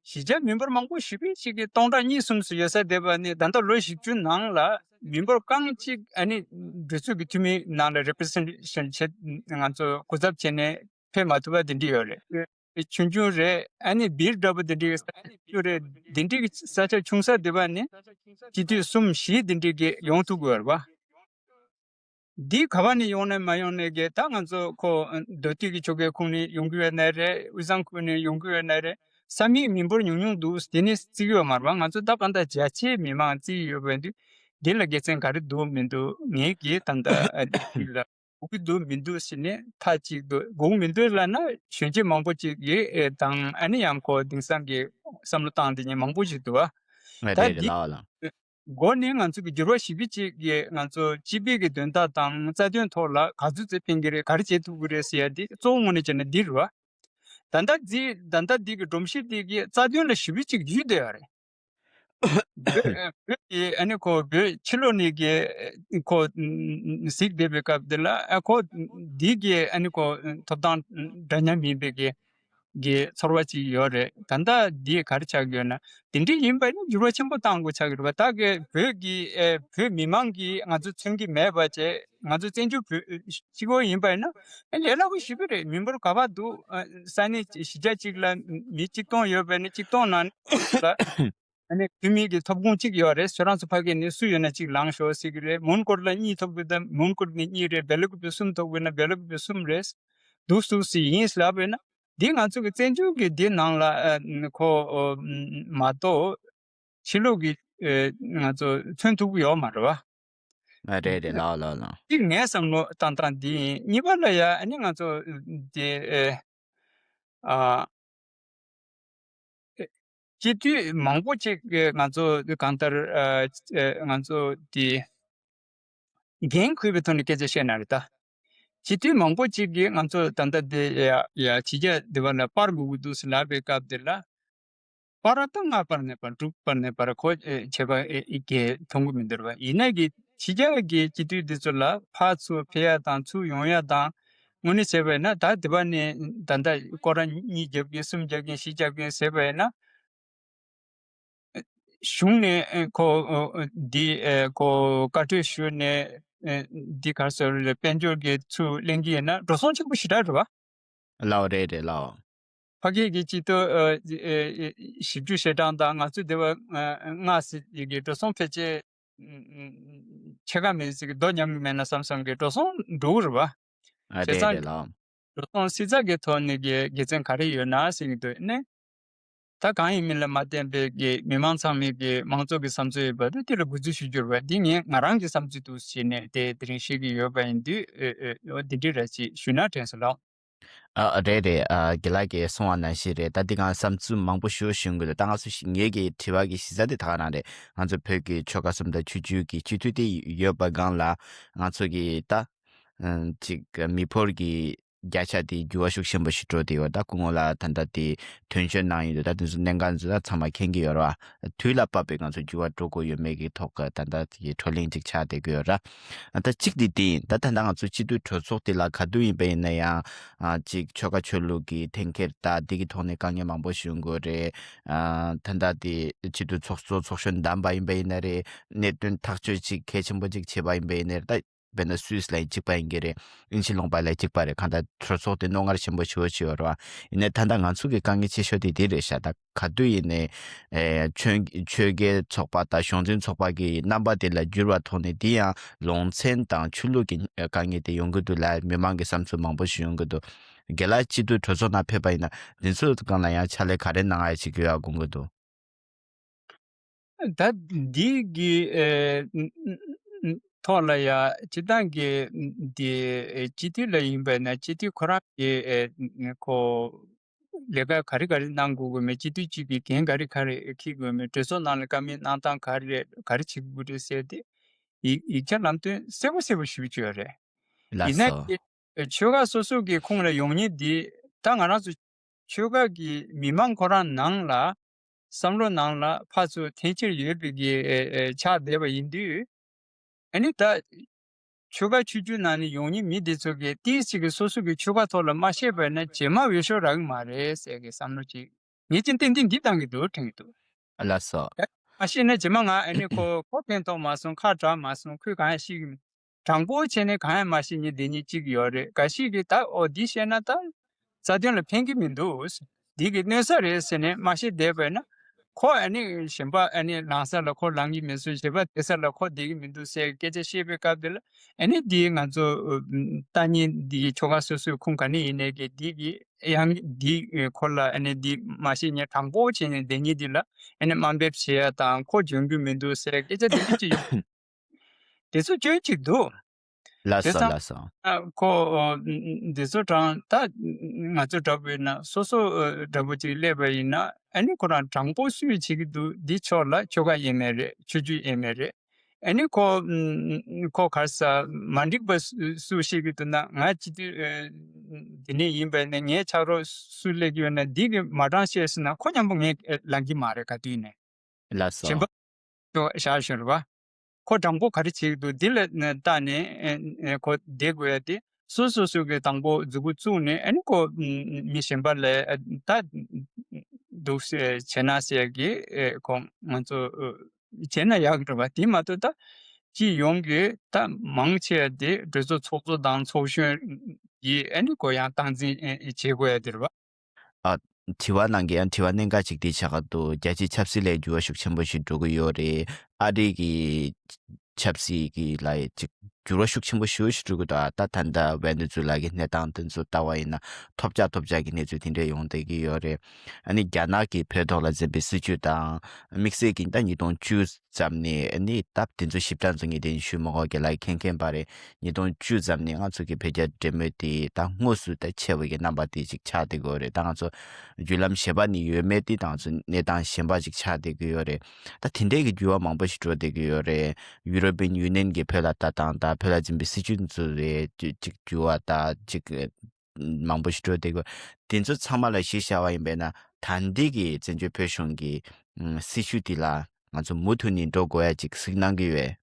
གཞིས་ཆགས་མི་འབོར་མང་པོ་ཞེ་པོ་ཅིག་གི་སྟོང་ཕྲག་གཉིས་གསུམ་ཙམ་ཡོད་ས་དེ་བ་ནི། ད་ལྟ་ལོ་བཞི་བཅུ་ནང་ལ་མི་འབོར་རྐང་གཅིག་ཨ་ནི་འདི་ཚོ་གི་འཐུས་མི་ནང་ལ་རེ་པི་རི་སེན་ཊེ་ཤན་བྱེད། ང་ཚོ་སྐུ་ཚབ་བྱས་ནས་ཕེབས་མ་ཐུབ་པ་དེ་འདྲ་ཡོད་རེད། ཆུང་ཆུང་རེད། ཨ་ནི་སྦིར་འདྲ་པོ་དེ་འདྲའི་ས་ཆ་ཆུང་རེད། དེ་འདྲའི་ས་ཆ་ཆུང་ས་དེ་བ་ནི་སྤྱི་འཐུས་གསུམ་བཞི་དེ་འདྲའི་གི་ཡོང་ཐུབ་དགོས་རེད་བ། འདི་ག་བ་ནས་ཡོང་ནས་མ་ཡོང་ནས་གི་ད་ང་ཚོ་ཁོ་མདོ་སྟོད་ཀྱི་ཆོལ་ཁའི་ཁོངས་ནས་ཡོང་གི་ཡོད་ནའི་རེད། དབུས་གཙང་ཁུལ་ནས་ཡོང་གི་ཡོད་ནའི་རེད། ས་མིག་མི་འབོར་ཉུང་ཉུང་འདུག་དེ་ནས་བརྩི་གི་ཡོད་མ་རེད་བ། ང་ཚོ་ད་གང་ལྟར་རྒྱ་ཆེའི་མི་མང་བརྩི་གི་ཡོད་པ་ཡིན་དུས་འདི་ལ་དགེ་མཚན་ག་རེ་འདུག་མི་འདུག་ངས་གི་ད་ལྟ་ཨ་ཅིག་ལ་དགོས་ཀྱི་འདུག་མི་འདུག་ཟེར་ནས་མཐའ་གཅིག་ཏུ་དགོས་མི་འདུག་ལབ་ན་གཞོན་སྐྱེས་མང་པོ་ཅིག་གིས་ཨེ་དང་ཨ་ནི་ཡང་ཁོ་དེང་སང་གི་བསམ་བློ་བཏང་དེ་ཉིད་མང་པོ་ཞིག་འདུག་བ། ད་རེད་རེད་འདི་ལགས་ལགས། འགོ་ནས་ང་ཚོ་གི་འགྱུར་བ་ཞེ་པོ་ཅིག་གི་ང་ཚོ་སྤྱི་པའི་གི་དོན་དག་དང་རྩ་དོན་ཐོག་ལ་ག་ཚོད་ཙམ་ཕན་གི་རེད། ག་རེ་བྱེད་ཐུབ་གི་རེད་ཟེར་ཡ་དེ་གཙོ་བོ་ངོས་ནས་བྱས་ན་འདི་རེད་བ། ད་ལྟ་འདི་ད་ལྟ་འདི་གི་སྒྲོམ་གཞི་འདི་གི་རྩ་དོན་ལ་ཞེ་པོ་ཅིག་འཇུས་བསྡད་ཡོད་རེད། བོད་བོད་ཀྱི་ཨ་ནི་ཁོ་བོད་ཕྱི་ལོགས་ནས་གི་ཁོ་གཟིགས་བསྡད་པའི་སྐབས་འདི་ལ་ཨ་ཁོ་འདི་གི་ཨ་ནི་ཁོ་ཐོབ་ཐང་འདྲ་མཉམ་ཡིན་པའི་གི་གི་ཚོར་བ་ཅིག་ཡོད་རེད། ད་ལྟ་འདི་ག་རེ་ཆགས་ཀྱི་ཡོད་ན་དེ་འདྲ་ཡིན་པ་ནི་འགྱུར་བ་ཆེན་པོ་གཏང་དགོས་ཆགས་ཀྱི་རེད་བ། ད་གི་བོད་ཀྱི་ཨེ་བོད་མི་མང་གིས་ང་ཚོ་མཚོན་གྱི་མེད་པ་བྱས། ང་ཚོ་བཙན་བྱོལ་བོད་གཅིག་པོ་ཡིན་པ་ཡིན་ན་ཨེ་ལས་སླ་པོ་ཞེ་པོ་རེད། མི་འབོར་ག་པར་འདུག་ཨ་ས་གནས་གཞིས་ཆགས་གཅིག་ལ་མི་གཅིག་སྟོང་ཡོད་པ་ཡིན་ན་གཅིག་སྟོང་ནང་ལ་ཨ་ནི་བོད་མི་གི་ཐོབ་ཁུངས་གཅིག་ཡོད་རེད། ཁྱོད་རང་ཚོ་ཕ་གི་ནས་སུ་ཡོད་ན་གཅིག་ལངས་ཤོག་ཟེར་གི་རེད། མོན་གྷོ་ལ་གཉིས་ཐོབ་གི་ད་མོན་གྷོ་ནས་གཉིས་རེད། སྦེལ་ཀོབ་ལ་གསུམ་ཐོབ་གི་ན་སྦེལ་ཀོབ་ལ་གསུམ་རེད། འདུག་སུ་ཟེར་ཡིན་ལབ་པ་ཡིན་ན་འདི་ང་ཚོ་གི་བཙན་བྱོལ་གི་འདི་ནང་ལ་ཨ་ཁོ་ཨོ་མ་གཏོགས་ཕྱི་ལོགས་གི་ཨེ་ང་ཚོ་མཚོན་ཐུབ་ཀྱི་ཡོད་མ་རེད་བ། ཨ་རེད་རེད་ལགས་ལགས་ལགས། འདི་ངའི་བསམ་བློ་བཏང་སྟངས་འདི་ཡིན། གཉིས་པ་ལ་ཡ་ཨ་ནི་ང་ཚོ་འདི་ཨེ་ཨ་སྤྱི་འཐུས་མང་པོ་ཅིག་གིས་ང་ཚོ་གང་ལྟར་ཨ་ཨེ་ང་ཚོ་འདི་འགན་འཁུར་བའི་ཐོག་ནས་སྐད་ཆ་བཤད་ན་རེད་ད། སྤྱི་འཐུས་མང་པོ་ཅིག་གིས་ང་ཚོ་ད་ལྟ་འདི་ཡ་ཡ་ཕྱི་རྒྱལ་འདི་བ་ལ་སྤར་དགོས་ཀྱི་འདུག་ཟེར་ལབ་པའི་སྐབས་དེ་ལ། སྤར་ད་ལྔ་སྤར་ནས་སྤར་དྲུག་སྤར་ནས་སྤར་ཁོ་ཨེ་བྱས་པ་ཨེ་ཨེ་གས་མཐོང་གི་མི་འདུག་རེད་བ། ཡིན་ན་གི་ཕྱི་རྒྱལ་གྱི་སྤྱི་འཐུས་འདི་ཚོ་ལ་ཕར་ཚུར་ཕེབས་ཡ་དང་ཚུར་ཡོང་ཡ་དང་དངོས་གནས་བྱས་པ་ཡིན་ན་ད་འདི་བ་ནས་ད་ལྟ་སྐོར་ར་གཉིས་རྒྱབ་མཁན་གསུམ་རྒྱབ་མཁན་བཞི་རྒྱབ་མཁན་བྱས་པ་ཡིན་ན། གཞུང་ནས་ཨེ་ཁོ་ཨོ་འདི་ཨེ་ཁོ་བཀའ་འཁྲོལ་ཞུས་ནས་ཨེ་འདི་ག་རེ་ཟེར་རེད། དཔལ་འབྱོར་གྱི་ཚུར་ལེན་གྱི་ཡིན་ན་འགྲོ་སོང་ཆེན་པོ་ཞེ་དྲག་རེད་བ། ལགས་རེད་རེད་ལགས། ཕ་གི་གི་སྤྱི་འཐུས་ཨེ་ཨེ་ཨེ་བཞི་བཅུ་ཞེ་གྲངས་དང་ང་ཚོ་སྡེ་བ་ཨ་ལྔ་ཟེར་གྱི་འགྲོ་སོང་ཕལ་ཆེར་ཕྱེད་ཀ་མེད་ཟེར་གྱི་རྡོ་ཉམས་གི་མེད་ན་བསམ་བསམ་གྱི་འགྲོ་སོང་འགྲོ་གི་རེད་བ། ཨ་བྱས་རེད་ཙང་རེད་ལགས། འགྲོ་སོང་སྲིད་ཚགས་ཀྱི་ཐོག་ནས་ཀྱི་དགེ་མཚན་ག་རེ་ཡོད་ན་ཟེར་གྱི་འདུག་ནས། ད་གང་ཡིན་མིན་ལ་མ་བརྟེན་པའི་གི་མི་མང་ཚང་མས་གི་མང་གཙོ་གི་བསམ་ཚུལ་ཡོད་པ་དེ་དེ་ལ་གུས་བརྩི་ཞུ་རྒྱུ་རེད་བ། འདི་ངས་ང་རང་གི་བསམ་ཚུལ་འདུག་ཟེར་ནས་དེ་དེ་རིང་བཤད་ཀྱི་ཡོད་པ་ཡིན་དུས་ཨེ་ཨེ་འོ་འདི་འདྲའི་ར་ཅིག་ཞུས་ན་དྲན་སོང་ལགས། ཨ་རེད་རེད། ཨ་རྒན་ལགས་ཀྱིས་གསུངས་པ་ནང་བཞིན་རེད། ད་འདི་གང་བསམ་ཚུལ་མང་པོ་ཞུ་བཞིན་གི་འདུག་ད་ང་ཚོ་ཞིག་ངེད་ཀྱི་དྲི་བ་གི་གཞི་རྩ་དེ་ད་ག་རང་རེད། ང་ཚོ་བོད་ཀྱི་ཆོལ་ཁ་གསུམ་དང་ཆོས་བརྒྱུད་ཀྱི་སྤྱི་འཐུས་དེ་ཡོད་པ་སྒང་ལ་ང་ཚོ་གི་ད་ཨ་ཅིག་མི་འབོར་གྱི་བརྒྱ་ཆ་དེ་འགྱུར་བ་ཤུགས་ཆེན་པོ་ཞིག་འགྲོ་བསྡད་ཡོད། ད་སྐུ་ངོ་ལ་ད་ལྟ་དེ་དོན་གཅོད་གནང་ཡོད་འདུག་ད་དེ་ཚོ་གནད་འགག་ཚོ་ད་ཚང་མ་མཁྱེན་གྱི་ཡོད་རེད་བ། དུས་ལ་བབ་པའི་ང་ཚོ་འགྱུར་བ་འགྲོ་དགོས་ཡོད་མེད་ཀྱི་ཐོག་གི་ད་ལྟ་དེ་གི་བགྲོ་གླེང་ཅིག་ཆགས་བསྡད་ཀྱི་ཡོད་རེད། ད་གཅིག་དེ་དེ་ཡིན། ད་ད་ལྟ་ང་ཚོ་སྤྱི་འཐུས་གྲོས་ཚོགས་དེ་ལ་ག་དུས་ཡིན་པ་ཡིན་ན་ཡང་ཨ་ཅིག་ཆོལ་ཁ་ཆོས་ལུགས་ཀྱི་འཐེན་འཁྱེར་ད་འདི་གི་ཐོག་ནས་དཀའ་ངལ་མང་པོ་བྱུང་དགོས་རེད། ཨ་ད་ལྟ་དེ་སྤྱི་འཐུས་ཚོགས་གཙོ་ཚོགས་གཞོན་བདམས་པ་ཡིན་པ་ཡིན་ན་རེད། གནད་དོན་ཐག་གཅོད་ཅིག་གལ་ཆེན་པོ་ཅིག་བྱས་པ་ཡིན་པ་ཡིན་ན་རེད། ད་དཔེར་ན་སུད་སི་ལ་གཅིག་པ་ཡིན་གྱི་རེད། དབྱིན་ཇི་ལུང་པ་ལ་གཅིག་པ་རེད། གང་ལྟར་གྲོས་ཚོགས་དེ་རྣོ་ངར་ཆེན་པོ་ཞེ་པོ་ཅིག་ཡོད་རེད་བ། ཡིན་ནའི་ད་ལྟ་ང་ཚོ་གི་དཀའ་ངལ་ཆེ་ཤོས་དེ་དེ་རེད་ཤག་ད་ག་དུས་ཡིན་ནའི་ཨེ་ཆོས་ཆོལ་ཁའི་ཚོགས་པ་དང་གཞུང་འཛིན་ཚོགས་པ་གི་རྣམ་པ་དེ་ལ་འགྱུར་བ་ཐོག་ནས་དེ་ཡང་ལུང་ཚན་དང་ཆོས་ལུགས་ཀྱི་དཀའ་ངལ་དེ་ཡོང་གི་འདུག་ལ་མི་མང་གི་བསམ་ཚུལ་མང་པོ་ཞིག་ཡོང་གི་འདུག་རྒན་ལགས་སྤྱི་འཐུས་གྲོས་ཚོགས་ནང་ཕེབས་པ་ཡིན་ན་འདི་ཚོའི་སྒང་ལ་ཡང་ཕྱག་ལས་ག་རེ་གནང་ཡ་བྱེད་ཀྱི་ཡོད་དགོངས་ཀྱི་འདུག་ད་འདི་གི་ཨེ་ཐོག་ལ་ཡ་སྤྱི་བཏང་གི་འདི་ཨེ་སྤྱི་འཐུས་ལ་ཡིན་པ་ན་སྤྱི་འཐུས་ཁོ་རང་གི་ཨེ་ཁོ་ལས་ཀ་ག་རེ་ག་རེ་གནང་དགོས་དགོས་མེད། སྤྱི་འཐུས་གཅིག་གི་འགན་ག་རེ་ག་རེ་འཁྱེར་དགོས་མེད། གྲོས་ཚོགས་ནང་ལ་བཀའ་མོལ་གནང་སྟངས་ག་རེ་རེད། ག་རེ་བྱེད་དགོས་རེད་ཟེར་ཏེ་ཡིག་ཡིག་ཆ་ལམ་སྟོན་གསལ་པོ་གསལ་པོ་ཞུ་རྒྱུ་ཡོད་རེད། ལགས་ཡིན་ན་སོ། ཆོལ་ཁ་སོ་སོ་གི་ཁོངས་ལ་ཡོང་མཁན་འདི་ད་ང་རང་ཚོ་ཆོལ་ཁ་གི་མི་མང་ཁོ་རང་ནང་ལ་བསམ་བློ་ནང་ལ་ཕར་ཚུར་འཐེན་འཁྱེར་ཡོད་པའི་གི་ཨེ་ཨེ་ཆགས་བསྡད་པ་ཡིན་དུས། ཨ་ནི་ད་ཆོལ་ཁ་ཆོས་བརྒྱུད་ནང་ནས་ཡོང་མཁན་མི་འདི་ཚོ་གིས་ཏིས་ཅིག་གི་སོ་སོ་གི་ཆོལ་ཁ་ཐོག་ལ་མ་བཤད་པ་ཡིན་ན་རྗེས་མ་འོས་ཤོག་རག་གི་མ་རེད་ཟེར་གི་བསམ་བློ་ཅིག་ངས་ཅི་ཏན་ཏན་འདི་བཏང་གི་འདུག་དྲན་གི་འདུག་ལགས་སོ། མ་བཤད་ན་རྗེས་མ་ང་ཨ་ནི་ཁོ་ཁོ་ཕན་ཐོགས་མ་སོང་། ཁ་གྲག་མ་སོང་། ཁོས་གང་ཡང་ཤེས་གི་མི་དྲང་པོ་བྱས་ནས་གང་ཡང་མ་ཤེས་མཁན་འདི་གཉིས་གཅིག་ཡོད་རེད། འགའ་ཞིག་གིས་ད་ཨོ་འདི་བཤད་ན་ད་ རྩ་དོན་ལ་ཕན་གྱི་མི་འདུག་འདི་གི་གནོད་ས་རེད་ཟེར་ནས་མ་ཤེས་བསྡད་པས་ན། ཁོ་ཨ་ནི་གཞན་པ་ཨ་ནི་ལངས་ས་ལ་ཁོ་ལངས་ཀྱི་མི་འདུག་གཞན་པ་བསྡད་ས་ལ་ཁོ་བསྡད་ཀྱི་མི་འདུག་ཟེར་སྐད་ཆ་བཤད་པའི་སྐབས་དེ་ལ་ཨ་ནི་འདི་ང་ཚོ་ལྟ་ཉན་འདི་ཁྱོ་ག་སོ་སོའི་ཁུངས་ག་ནས་ཡིན་ནའི་གི་འདི་གི་ཡང་འདི་ཁོ་ལ་ཨ་ནི་འདི་མ་ཤེས་ཉན་དྲང་པོ་བྱས་ནས་བསྡད་ཉན་འདི་ལ་ཨ་ནི་དམའ་འབེབས་བྱེད་ཡ་དང་ཁོ་འཇོན་གྱི་མི་འདུག་ཟེར་སྐད་ཆ་འདི་འདྲ་ཅིག་ཡོད། དེ་ཚོ་སྐྱོན་གཅིག་འདུག་ལགས་དེ་སོ་ཙང་ལགས་སོ། ཨ་ཁོ་ཨ་འདི་ཚོ་དྲང་ད་ང་ཚོ་འདྲ་པོ་ཡིན་ན་སོ་སོ་ཨ་འདྲ་པོ་ཅིག་སླེབས་པ་ཡིན་ན་ཨ་ནི་ཁོ་རང་དྲང་པོ་སུས་བྱེད་ཀྱི་འདུག་འདི་ཕྱོགས་ལ་ཁྱོ་ག་ཡས་མས་རེད། ཆོས་བརྒྱུད་ཡས་མས་རེད། ཨ་ནི་ཁོ་ཨ་ཁོ་ག་རེ་ཟ་མ་འགྲིག་པ་སུ་སུ་བཤད་ཀྱི་འདུག་ན་ང་སྤྱི་འཐུས་ཨ་འདི་ནས་ཡིན་པ་ཡིན་ན་ངའི་ཕྱག་རོགས་སུ་སླེབས་ཀྱི་ཡོད་ན་འདི་གི་མ་དྲང་བཤད་སོང་ན་ཁོ་མཉམ་པོ་ངས་ལངས་ཀྱི་མ་རེད་ག་དུས་ནས། ལགས་སོ། གཞན་པ་ཤོ་བཞག་བཞིན་རེད་བ། ཁོ་དྲང་པོ་ག་རེ་བྱེད་ཀྱི་འདུག་འདི་ལ་ནས་བལྟས་ནས་ཨེ་ཨེ་ཁོ་བསྡད་དགོས་ཡ་དེ་སོ་སོ་སོ་གི་དང་པོ་མཛུ་གུ་བཙུགས་ནས་ཨ་ནི་ཁོ་མི་གཞན་པ་ལ་ཨ་ད་འདུག་སེ་བྱས་ན་ཟེར་གི་ཨེ་ཁོ་ང་ཚོ་ཨེ་བྱས་ན་ཡག་གི་རེད་བ། དེ་མ་གཏོགས་ད་སྤྱི་ཡོངས་ཀྱི་ད་མང་ཆེ་བ་དེ་གྲོས་ཚོགས་ཚོགས་གཙོ་དང་ཚོགས་གཞོན་གྱིས་ཨ་ནི་ཁོ་ཡང་སྟངས་འཛིན་ཨེ་བྱེད་དགོས་ཡ་དེ་རེད་བ། ཨ། དྲི་བ་ནང་གི་ཡང་དྲི་བ་གནད་འགག་ཅིག་དེ་ཆགས་ཀྱི་འདུག་རྒྱལ་སྤྱིའི་ཆབ་སྲིད་ལ་འགྱུར་བ་ཤུགས་ཆེན་པོ་ཞིག་འགྲོ་གི་ཡོད་རེད། ཨ་རི་གི་ཆབ་སྲིད་ཀྱི་ལ་ཅིག་འགྱུར་བ་ཤུགས་ཆེན་པོ་ཞེ་པོ་ཞིག་འགྲོ་གི་འདུག་ཨ་ད་ད་ལྟ་ཝེ་ནེ་ཛུ་ལ་གི་གནས་སྟངས་དེ་ཚོ་ལྟ་བ་ཡིན་ན་ཐོལ་རྒྱག་ཐོལ་རྒྱག་གི་གནས་ཚུལ་དེ་འདྲ་ཡོང་བསྡད་ཀྱི་ཡོད་རེད། ཨ་ནི་རྒྱ་ནག་གིས་བོད་ཐོག་ལ་འཛིན་པའི་སྲིད་བྱུས་དང་དམིགས་བསལ་གྱི་ད་ཉིས་སྟོང་བཅུ་ཙམ་ནས་ཨ་ནི་ད་དེ་ཚོ་ཞིབ་ཕྲ་ཚོ་ངས་དེ་ནས་ཞུས་མ་དགོས། རྒན་ལགས་མཁྱེན་མཁྱེན་པ་རེད། ཉིས་སྟོང་བཅུ་ཙམ་ནས་ང་ཚོ་གི་བོད་རྒྱ་འབྲེལ་མོལ་དེ་ད་དངོས་སུ་ད་ཆེ་བ་གི་རྣམ་པ་དེ་ཅིག་ཆགས་བསྡད་ཀྱི་ཡོད་རེད། ད་ང་ཚོ་བརྒྱུད་ལམ་གཞན་པ་ནས་ཡོད་མེད་དེ་ད་ང་ཚོ་གནས་སྟངས་གཞན་པ་ཅིག་ཆགས་བསྡད་ཀྱི་ཡོད་རེད། ད་དེ་འདྲའི་གི་འགྱུར་བ་མང་པོ་ཞིག་འགྲོ་བསྡད་ཀྱི་ཡོད་རེད། ཡུ་རོ་པིན་ཡུ་ནི་ཡན་གི་བོད་ལ་ལྟ་སྟངས་དང་བོད་ལ་འཛིན་པའི་སྲིད་བྱུས་ཚོ་རེད་ཅིག་འགྱུར་བ་ད་ཅིག་མང་པོ་ཞིག་འགྲོ་བསྡད་ཀྱི་ཡོད། དེ་ཚོ་ཚང་མ་ལ་གཞི་བཞག་པ་ཡིན་པས་ན་ད་འདི་གི་བཙན་བྱོལ་བོད་གཞུང་གི་སྲིད་བྱུས་དེ་ལ་ང་ཚོ་མུ་མཐུད་ནས་འགྲོ་དགོས་ཡ་ཅིག་གཟིགས་གནང་གི་ཡོད།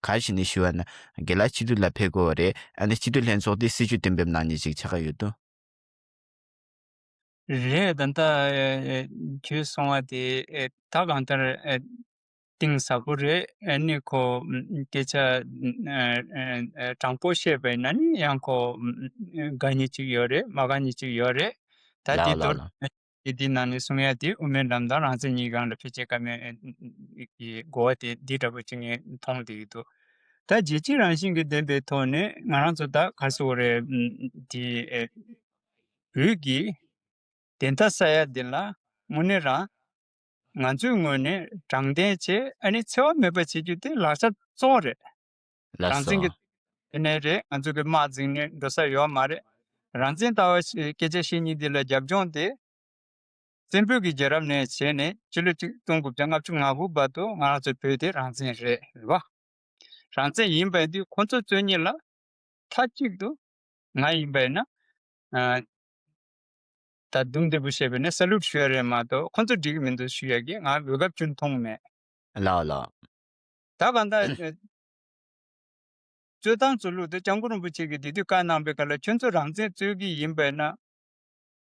ག་རེ་བྱས་ནས་ཞུ་བ་ན་རྒན་ལགས་སྤྱི་འཐུས་ལ་ཕེབས་དགོས་པ་རེད། ཨ་ནི་སྤྱི་འཐུས་ལྷན་ཚོགས་དེ་སྲིད་བྱུས་གཏན་འབེབས་གནང་མཁན་ཅིག་ཆགས་ཀྱི་ཡོད་དོ། རེད། ད་ལྟ་ཨེ་ཨེ་ཁྱོད་གསུང་བ་དེ་ཨེ་ད་གང་ལྟར་ཨེ་གཏིང་ཟབ་པོ་རེད། ཨ་ནི་ཁོ་སྐད་ཆ་ཨེ་ཨེ་ཨེ་དྲང་པོ་བཤད་པ་ཡིན་ན་ནི་ཡང་ཁོ་དགའ་མཁན་ཅིག་ཡོད་རེད། མ་དགའ་མཁན་ཅིག་ཡོད་རེད། ད་ལགས་དེ་ལགས་མདོར་ལགས། དེ་དེའི་ནང་ནས་གསུང་ཡ་དེ་དབུ་མའི་ལམ་དང་རང་བཙན་གཉིས་ཀྱི་སྒང་ལ་ཕལ་ཆེར་བཀའ་མོལ་གྱི་གོ་བ་དེ་འདི་འདྲ་པོ་ཅིག་ངས་མཐོང་བསྡད་ཀྱི་འདུག་ད་རྒྱལ་སྤྱི་རང་བཞིན་གྱི་བདེན་པའི་ཐོག་ནས་ང་རང་ཚོ་ད་ག་རེ་ཟེར་དགོས་རེད། དེ་བོད་ཀྱི་བདེན་མཐའ་གསལ་ཡ་དེ་ལ་དངོས་གནས་རང་ང་ཚོའི་ངོས་ནས་དྲང་བདེན་བྱས་ཨ་ནི་འཚེ་བ་མེད་པ་བྱེད་རྒྱུ་དེ་ལག་ཆ་གཙོ་བོ་རེད། ལགས་རང་བཙན་གྱི་སོ། དེ་ནས་རེད། ང་ཚོ་གི་དམག་འཛིང་ནས་འགྲོ་ས་ཡོད་མ་རེད། རང་བཙན་ལྟ་བ་ཞིག་སྐད་ཆ་བཤད་མཁན་འདི་ལ་རྒྱབ་ལྗོངས་དེ་བཙན་པོའི་གི་རྒྱལ་རབས་ནས་བྱས་ནས་ཕྱི་ལོ་ཆིག་སྟོང་དགུ་བརྒྱ་ལྔ་བཅུ་ང་དགུ་བར་དུ་ང་རང་ཚོའི་བོད་དེ་རང་བཙན་རེད་རེད་བ། རང་བཙན་ཡིན་པ་འདི་ཁོ་ཚོ་རྩོད་མཁན་ལ་མཐའ་གཅིག་ཏུ་ང་ཡིན་པ་ཡིན་ན་ཨ། ད་དུང་བདེ་པོ་བཤད་པ་ཡིན་ན་ས་ལུགས་ཞུ་ཡ་རེད་མ་གཏོགས་ཁོ་ཚོ་འགྲིག་གི་མི་འདུག་ཞུ་ཡ་གི་ང་འོས་འགབ་ཅུང་མཐོང་མེད། ལགས་ལགས། ད་གང་ལྟར་རྩོད་སྟངས་ཚོ་ལུགས་དེ་སྐྱབས་མགོན་རིན་པོ་ཆེ་གིས་དེ་དུས་བཀའ་གནང་པའི་སྐབས་ལ་ཁྱོད་ཚོ་རང་བཙན་རྩོད་ཀྱི་ཡིན་པས་ན།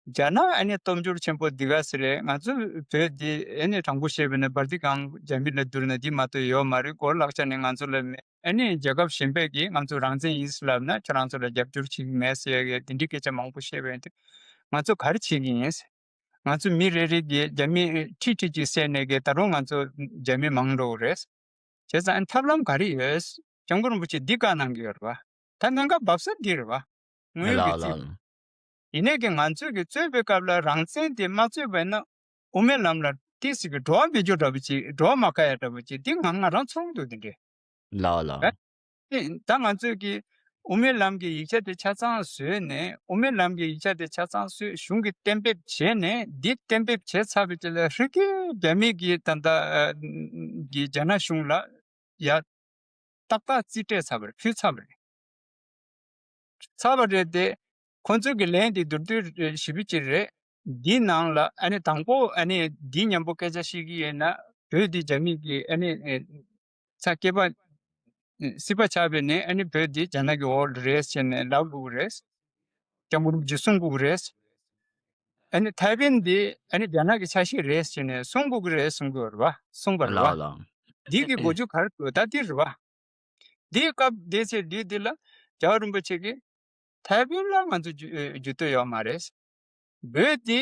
རྒྱ་ནག་ཨ་ནི་སྟོབས་འབྱོར་ཆེན་པོ་འདི་ག་ཟེ་རེད། ང་ཚོ་བོད་འདི་ཨ་ནི་དྲང་པོ་བཤད་པ་ཡིན་ན་བར་ཏི་ཀང་རྒྱ་མི་ལ་བསྡུར་ན་འདི་མ་གཏོགས་ཡོད་མ་རེད། སྒོ་ལག་ཆ་ནི་ང་ཚོ་ལ་མེད། ཨ་ནི་རྒྱལ་ཁབ་གཞན་པས་ཀྱིས་ང་ཚོ་རང་བཙན་ཡིན་ཟེར་ལབ་ན་ཁྱོད་རང་ཚོ་ལ་རྒྱབ་སྐྱོར་བྱེད་ཀྱི་མེད་ཟེར་ཡ་གི་དེ་འདྲའི་སྐད་ཆ་མང་པོ་བཤད་པ་ཡིན་དུས་ང་ཚོ་ག་རེ་བྱེད་ཀྱི་ཡིན། ང་ཚོ་མི་རེ་རེ་གིས་རྒྱ་མི་ཁྲིད་ཁྲིད་ཅིག་བསད་ནས་གི་ད་རུང་ང་ཚོ་རྒྱ་མི་མང་འགྲོ་གི་རེད། བྱས་ཙང་ཐབས་ལམ་ག་རེ་ཡོད། སྐྱབས་མགོན་རིན་པོ་ཆེ་འདི་བཀའ་གནང་གི་ཡོད་རེད་བ། ད་གནད་འགག་འབབ་ས་འདི་རེད་བ། དངོས་ཡོད་ཀྱི་ལགས་རྩིས། ལགས། ཡིན་ནའི་གི་ང་ཚོས་ཀྱི་རྩོད་པའི་སྐབས་ལ་རང་བཙན་དེ་མ་རྩོད་པ་ཡིན་ན་དབུ་མའི་ལམ་ལ་ཏོག་ཙམ་གྱི་འགྲོ་བ་མི་འགྱུར་འདྲ་པོ་ཅིག་འགྲོ་བ་མ་ཁ་ཡ་འདྲ་པོ་ཅིག་འདི་ང་ང་རང་ཚོར་འདུག་དེ་འདྲས། ལགས་ལགས། ད་ང་ཚོས་ཀྱི་དབུ་མའི་ལམ་གྱི་ཡིག་ཆ་དེ་ཆ་ཚང་བཟོས་ནས་དབུ་མའི་ལམ་གྱི་ཡིག་ཆ་དེ་ཆ་ཚང་བཟོས་གཞུང་གིས་གཏན་འབེབས་བྱས་ནས་འདི་གཏན་འབེབས་བྱས་ཚར་བའི་རྗེས་ལ་ཧྲི་ཀི་རྒྱ་མི་གིས་ད་ལྟ་གི་རྒྱ་ནག་གཞུང་ལ་ཡ། ཏག་ཏག་རྩིས་སྤྲད་ཚར་བ་རེད། ཕུལ་ཚར་བ་རེད། ཚར་བ་རེད་དེ། ཁོང་ཚོས་ཀྱི་ལན་དེ་མདོར་བསྡུས་ཞིབ་པོ་ཅིག་རེད། འདིའི་ནང་ལ་ཨ་ནི་དང་པོ་ཨ་ནི་འདི་མཉམ་པོ་སྐད་ཆ་བཤད་ཀྱི་ཡོད་ན་བོད་འདི་རྒྱ་མི་གི་ཨ་ནི་ས་སྐྱེས་པ་སྲིད་པ་ཆགས་པས་ནས་ཨ་ནི་བོད་འདི་རྒྱ་ནག་གི་འོག་ལ་རེད་ཟེར་ནས་ལབ་དགོས་ཀྱི་རེད། སྐྱབས་མགོན་རིན་པོ་ཆེས་གསུང་དགོས་ཀྱི་རེད། ཨ་ནི་ཐའེ་ཝན་འདི་ཨ་ནི་རྒྱ་ནག་གི་ཆ་ཤས་རེད་ཟེར་ནས་གསུང་དགོས་ཀྱི་རེད་གསུང་གི་ཡོད་རེད་བ། གསུངས་པ་རེད་བ། ལགས་ལགས། འདི་གི་གོ་རྒྱུ་ག་རེ་འདུག་ད་འདི་རེད་བ། འདིའི་སྐབས་འདི་ཚེ་འདི་འདི་ལ་རྒྱལ་བ་རིན་པོ་ཆེ་གིས་ཐའེ་ཝན་ལ་ང་ཚོ་རྒྱུ་རྒྱུ་དོན་ཡོད་མ་རེད། བོད་དེ་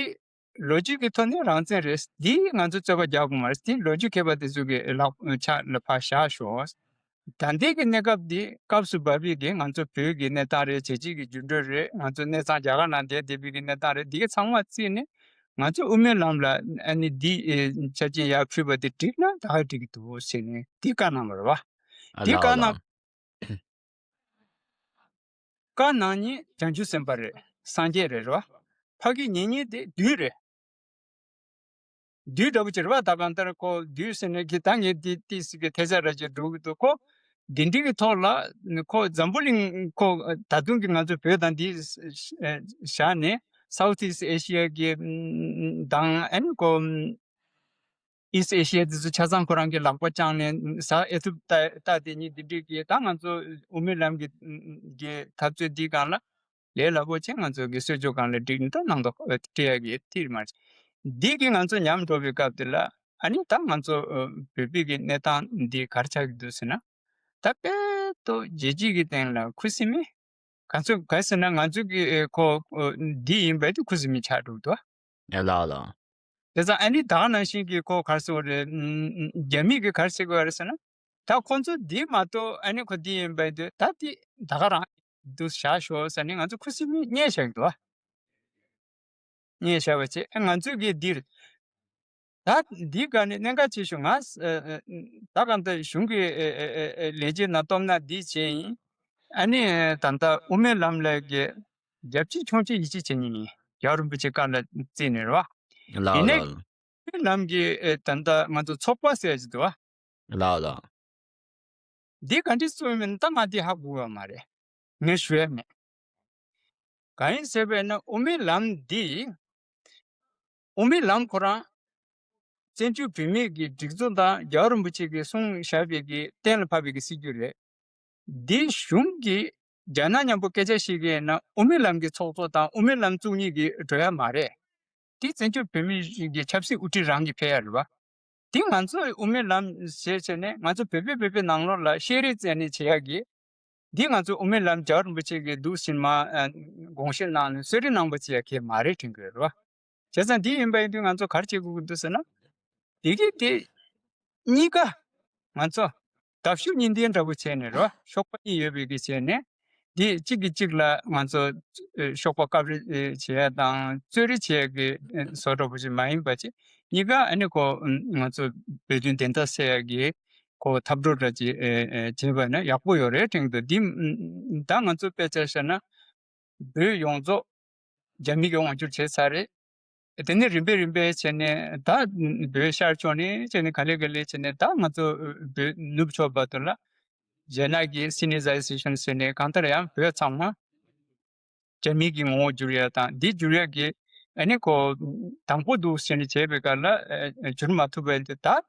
ལོ་རྒྱུས་ཀྱི་ཐོག་ནས་རང་བཙན་རེད། འདི་ང་ཚོ་རྩོད་པ་རྒྱག་དགོས་མ་རེད། དེ་ལོ་རྒྱུས་མཁས་པ་དེ་ཚོ་གི་ལག་ཕྱག་ལ་ཕར་བཞག་ཤོག། ད་ལྟའི་གི་གནས་སྐབས་འདི་སྐབས་སུ་བབས་པའི་གི་ང་ཚོ་བོད་ཀྱི་གནས་སྟངས་རེད། རྒྱལ་སྤྱིའི་གི་འགྱུར་འགྲོས་རེད། ང་ཚོ་གནས་ཚང་རྒྱ་གར་ནང་བསྡད་བསྡད་པའི་གི་གནས་སྟངས་རེད། འདི་གི་ཚང་མ་བརྩིས་ནས་ང་ཚོ་དབུ་མའི་ལམ་ལ་ཨ་ནི་འདི་ཨེ་ཆ་རྐྱེན་ཡར་ཕུལ་བ་དེ་འགྲིག་ན་ད་ག་འགྲིག་གི་འདུག་ཟེར་ནས་འདི་བཀའ་གནང་བ་རེད་བ། ཨ་འདི་ལགས་བཀའ་ལགས། གནང་། བཀའ་གནང་མཁན་བྱང་ཆུབ་སེམས་དཔའ་རེད། སངས་རྒྱས་རེད་རོ། ཕ་གི་ཉེ་ཉེ་དེ་བདུད་རེད། བདུད་འདྲ་པོ་ཅིག་རེད་བ། ད་གང་ལྟར་ཁོ་བདུད་ཟེར་ནས་གི་ད་ངས་དེ་ཏིས་གི་ཐེ་ཚ་ར་ཅིག་འགྲོ་གི་འདུག། ཁོ་འདི་འདྲི་གི་ཐོག་ལ་ཁོ་འཛམ་བུ་གླིང་ཁོ་ད་དུང་གི་ང་ཚོ་བོད་དང་འདི་བཞག་ནས་South East Asia གི་དང་ཨན་ཁོ། East Asia དེ་ཚོ་ཆ་ཚང་ཁོ་རང་གི་ལག་པ་བརྐྱངས་ནས་ཟ་ཨེ་ཐུབ་ལྟ་ལྟ་དེ་གཉིས་འདི་འགྲིག་གི། ད་ང་ཚོ་དབུ་མའི་ལམ་གྱི་གི་འཐབ་རྩོད་འདི་སྒང་ལ་ལས་སླ་པོ་ཆེ། ང་ཚོ་གི་གསོལ་ཇོ་སྒང་ལ་འགྲིག་ནི་ད་ནང་དོག་སྤྲད་ཡ་གི་ཐིར་མ་རེད། འདི་གི་ང་ཚོ་ཉམས་འགྲོ་བའི་སྐབས་དེ་ལ་ཨ་ནི་ད་ང་ཚོ་བོད་པའི་གི་གནས་སྟངས་འདི་ག་རེ་ཆགས་ཀྱི་འདུག་ཟེར་ན། ད་དཔེ་ཏོ་རྒྱལ་སྤྱིའི་གི་སྟེང་ལ་ཁུ་སིམ་མེ། ག་ཚོད་ག་ཟེར་ན་ང་ཚོ་གི་ཨེ་ཁོ་ཨོ་འདི་ཡིན་པས་དེ་ཁུ་སིམ་མེ་ཆགས་འགྲོ་འདུག། ཨེ་ལགས་ལགས། དེ་ཙང་ཨ་ནི་ད་ག་ནང་བཞིན་གྱི་ཁོ་ག་རེ་ཟེར་དགོས་རེད། ཨུམ་རྒྱ་མི་གི་ག་རེ་ཟེར་དགོས་རེད་ཟེར་ན། ད་ཁོ་ཚོ་འདི་མ་གཏོགས་ཨ་ནི་ཁོ་འདི་ཡིན་པས་དེ་ད་དེ་ད་ག་རང་འདུག་བཞག་ཤོག་ཟེར་ནས་ང་ཚོ་ཁུ་སིམ་མེ་བསྙལ་བཞག་འདུག་ཨ། བསྙལ་བཞག་པ་བྱས། ཨ་ང་ཚོས་གི་འདིར་ད་འདི་ག་ནས་གནད་འགག་ཆེ་ཤོས་ང་ཨ་ཨ་ད་གང་ལྟར་གཞུང་གི་ཨ་ཨ་ཨ་ལས་བྱེད་ནང་སྟོབས་ན་འདི་བྱས་ཡིན། ཨ་ནི་ད་ལྟ་དབུ་མའི་ལམ་ལས་ཀྱི་རྒྱབ་ཆེ་ཆུང་ཆེ་ཡིད་ཆེས་བྱེད་མཁན་ཡིན། རྒྱལ་བ་རིན་པོ་ཆེ་བཀའ་ལ་བརྩིས་ནས་རེད་བ། ཡིན་ནའི་ལགས་ལགས། དབུ་མའི་ལམ་གྱི་ཨ་ད་ལྟ་ང་ཚོ་ཚོགས་པ་ཟེར་གྱི་འདུག་བ། ལགས་ལགས། འདི་ག་འདྲ་བཟོས་མིན་ད་ང་འདི་ཧ་གོ་བ་མ་རེད། ངས་ཞུ་ཡ་མེད། གང་ཡིན་ཟེར་བས་ན་དབུ་མའི་ལམ་འདི། དབུ་མའི་ལམ་ཁོ་རང་བཙན་བྱོལ་བོད་མིའི་གི་སྒྲིག་འཛུགས་དང་རྒྱལ་བ་རིན་པོ་ཆེ་གིས་གསུངས་བཞག་པའི་གི་གཏན་ལ་ཕབ་པའི་གི་སྲིད་ཇུས་རེད། འདི་གཞུང་གིས་རྒྱ་ནག་མཉམ་པོ་སྐད་ཆ་བཤད་ཀྱི་ཡིན་ན་དབུ་མའི་ལམ་གྱི་ཚོགས་གཙོ་དང་དབུ་མའི་ལམ་བཙུགས་མཁན་གྱིས་འགྲོ་ཡ་མ་རེད། འདི་བཙན་བྱོལ་བོད་མིའི་གི་ཆབ་སྲིད་དབུ་ཁྲིད་རང་གིས་ཕེབས་ཡ་རེད་བ། འདི་ང་ཚོ་དབུ་མའི་ལམ་ཞེས་བྱས་ནས་ང་ཚོ་བོད་པའི་བོད་པའི་ནང་ལོགས་ལ་བཤད་རེས་བཙལ་ནས་བྱེད་ཡ་གི། འདི་ང་ཚོ་དབུ་མའི་ལམ་རྒྱལ་བ་རིན་པོ་ཆེ་གིས་འདུག་ཕྱིན་མ་ཨ་དགོངས་བཞེས་གནང་ནས་གསོལ་རས་གནང་པ་བྱེད་ཡ་གི་མ་རེད་དྲན་གི་རེད་བ། བྱས་ཙང་འདི་ཡིན་པ་ཡིན་དུས་ང་ཚོ་ག་རེ་བྱེད་དགོས་ཀྱི་འདུག་ཟེར་ན། འདི་གི་དེ་གཉིས་ཀ་ང་ཚོ་བརྡབ་གཞུ་གཉིས་ལྡན་འདྲ་པོ་བྱས་ནས་རོ། གཤོག་པ་གཉིས་ཡོད་པའི་གི་བྱས་ནས། འདི་གཅིག་གིས་གཅིག་ལ་ང་ཚོ་ཨེ་གཤོག་པ་བཀབ་རེས་ཨེ་བྱེད་ཡ་དང་རྩོད་རེས་བྱེད་ཡ་གི་ཨེ་བཟོ་འདྲ་པོ་ཞིག་མ་ཡིན་པ་ཅིག་གཉིས་ཀ་ཨ་ནི་ཁོ་ཨམ་ང་ཚོ་བོད་དོན་བདེན་མཐའ་གསལ་ཡ་གི་ཁོ་འཐབ་གྲོགས་འདྲ་ཅིག་ཨེ་ཨེ་བྱས་པ་ན་ཡག་པོ་ཡོད་རེད་དྲན་གི་འདུག། འདི་ཨམ་ད་ང་ཚོ་དཔེ་ཆ་བཞག་ན་བོད་ཡོངས་རྫོགས་རྒྱ་མི་གིས་དབང་བསྒྱུར་བྱས་ཚར་རེད། དེ་ནས་རིམ་པས་རིམ་པས་བྱས་ནས་ད་བོད་ཤར་ཕྱོགས་ནས་བྱས་ནས་ག་ལེ་ག་ལེ་བྱས་ནས་ད་ང་ཚོ་བོད་ནུབ་ཕྱོགས་བར་དུ་ལ་རྒྱ་ནག་གི་སི་ནི་ཛའི་སི་ཤན་ཟེར་ནས་གང་ལྟར་ཡང་བོད་ཚང་མ་རྒྱ་མི་གི་ངོ་བོ་བསྒྱུར་ཡ་དང་འདི་བསྒྱུར་ཡ་གི་ཨ་ནི་ཁོ་དང་པོ་འདུག་ཟེར་ནས་བྱས་པའི་སྐབས་ལ་ཨ་བསྒྱུར་མ་ཐུབ་པ་ཡིན་དུས་ད།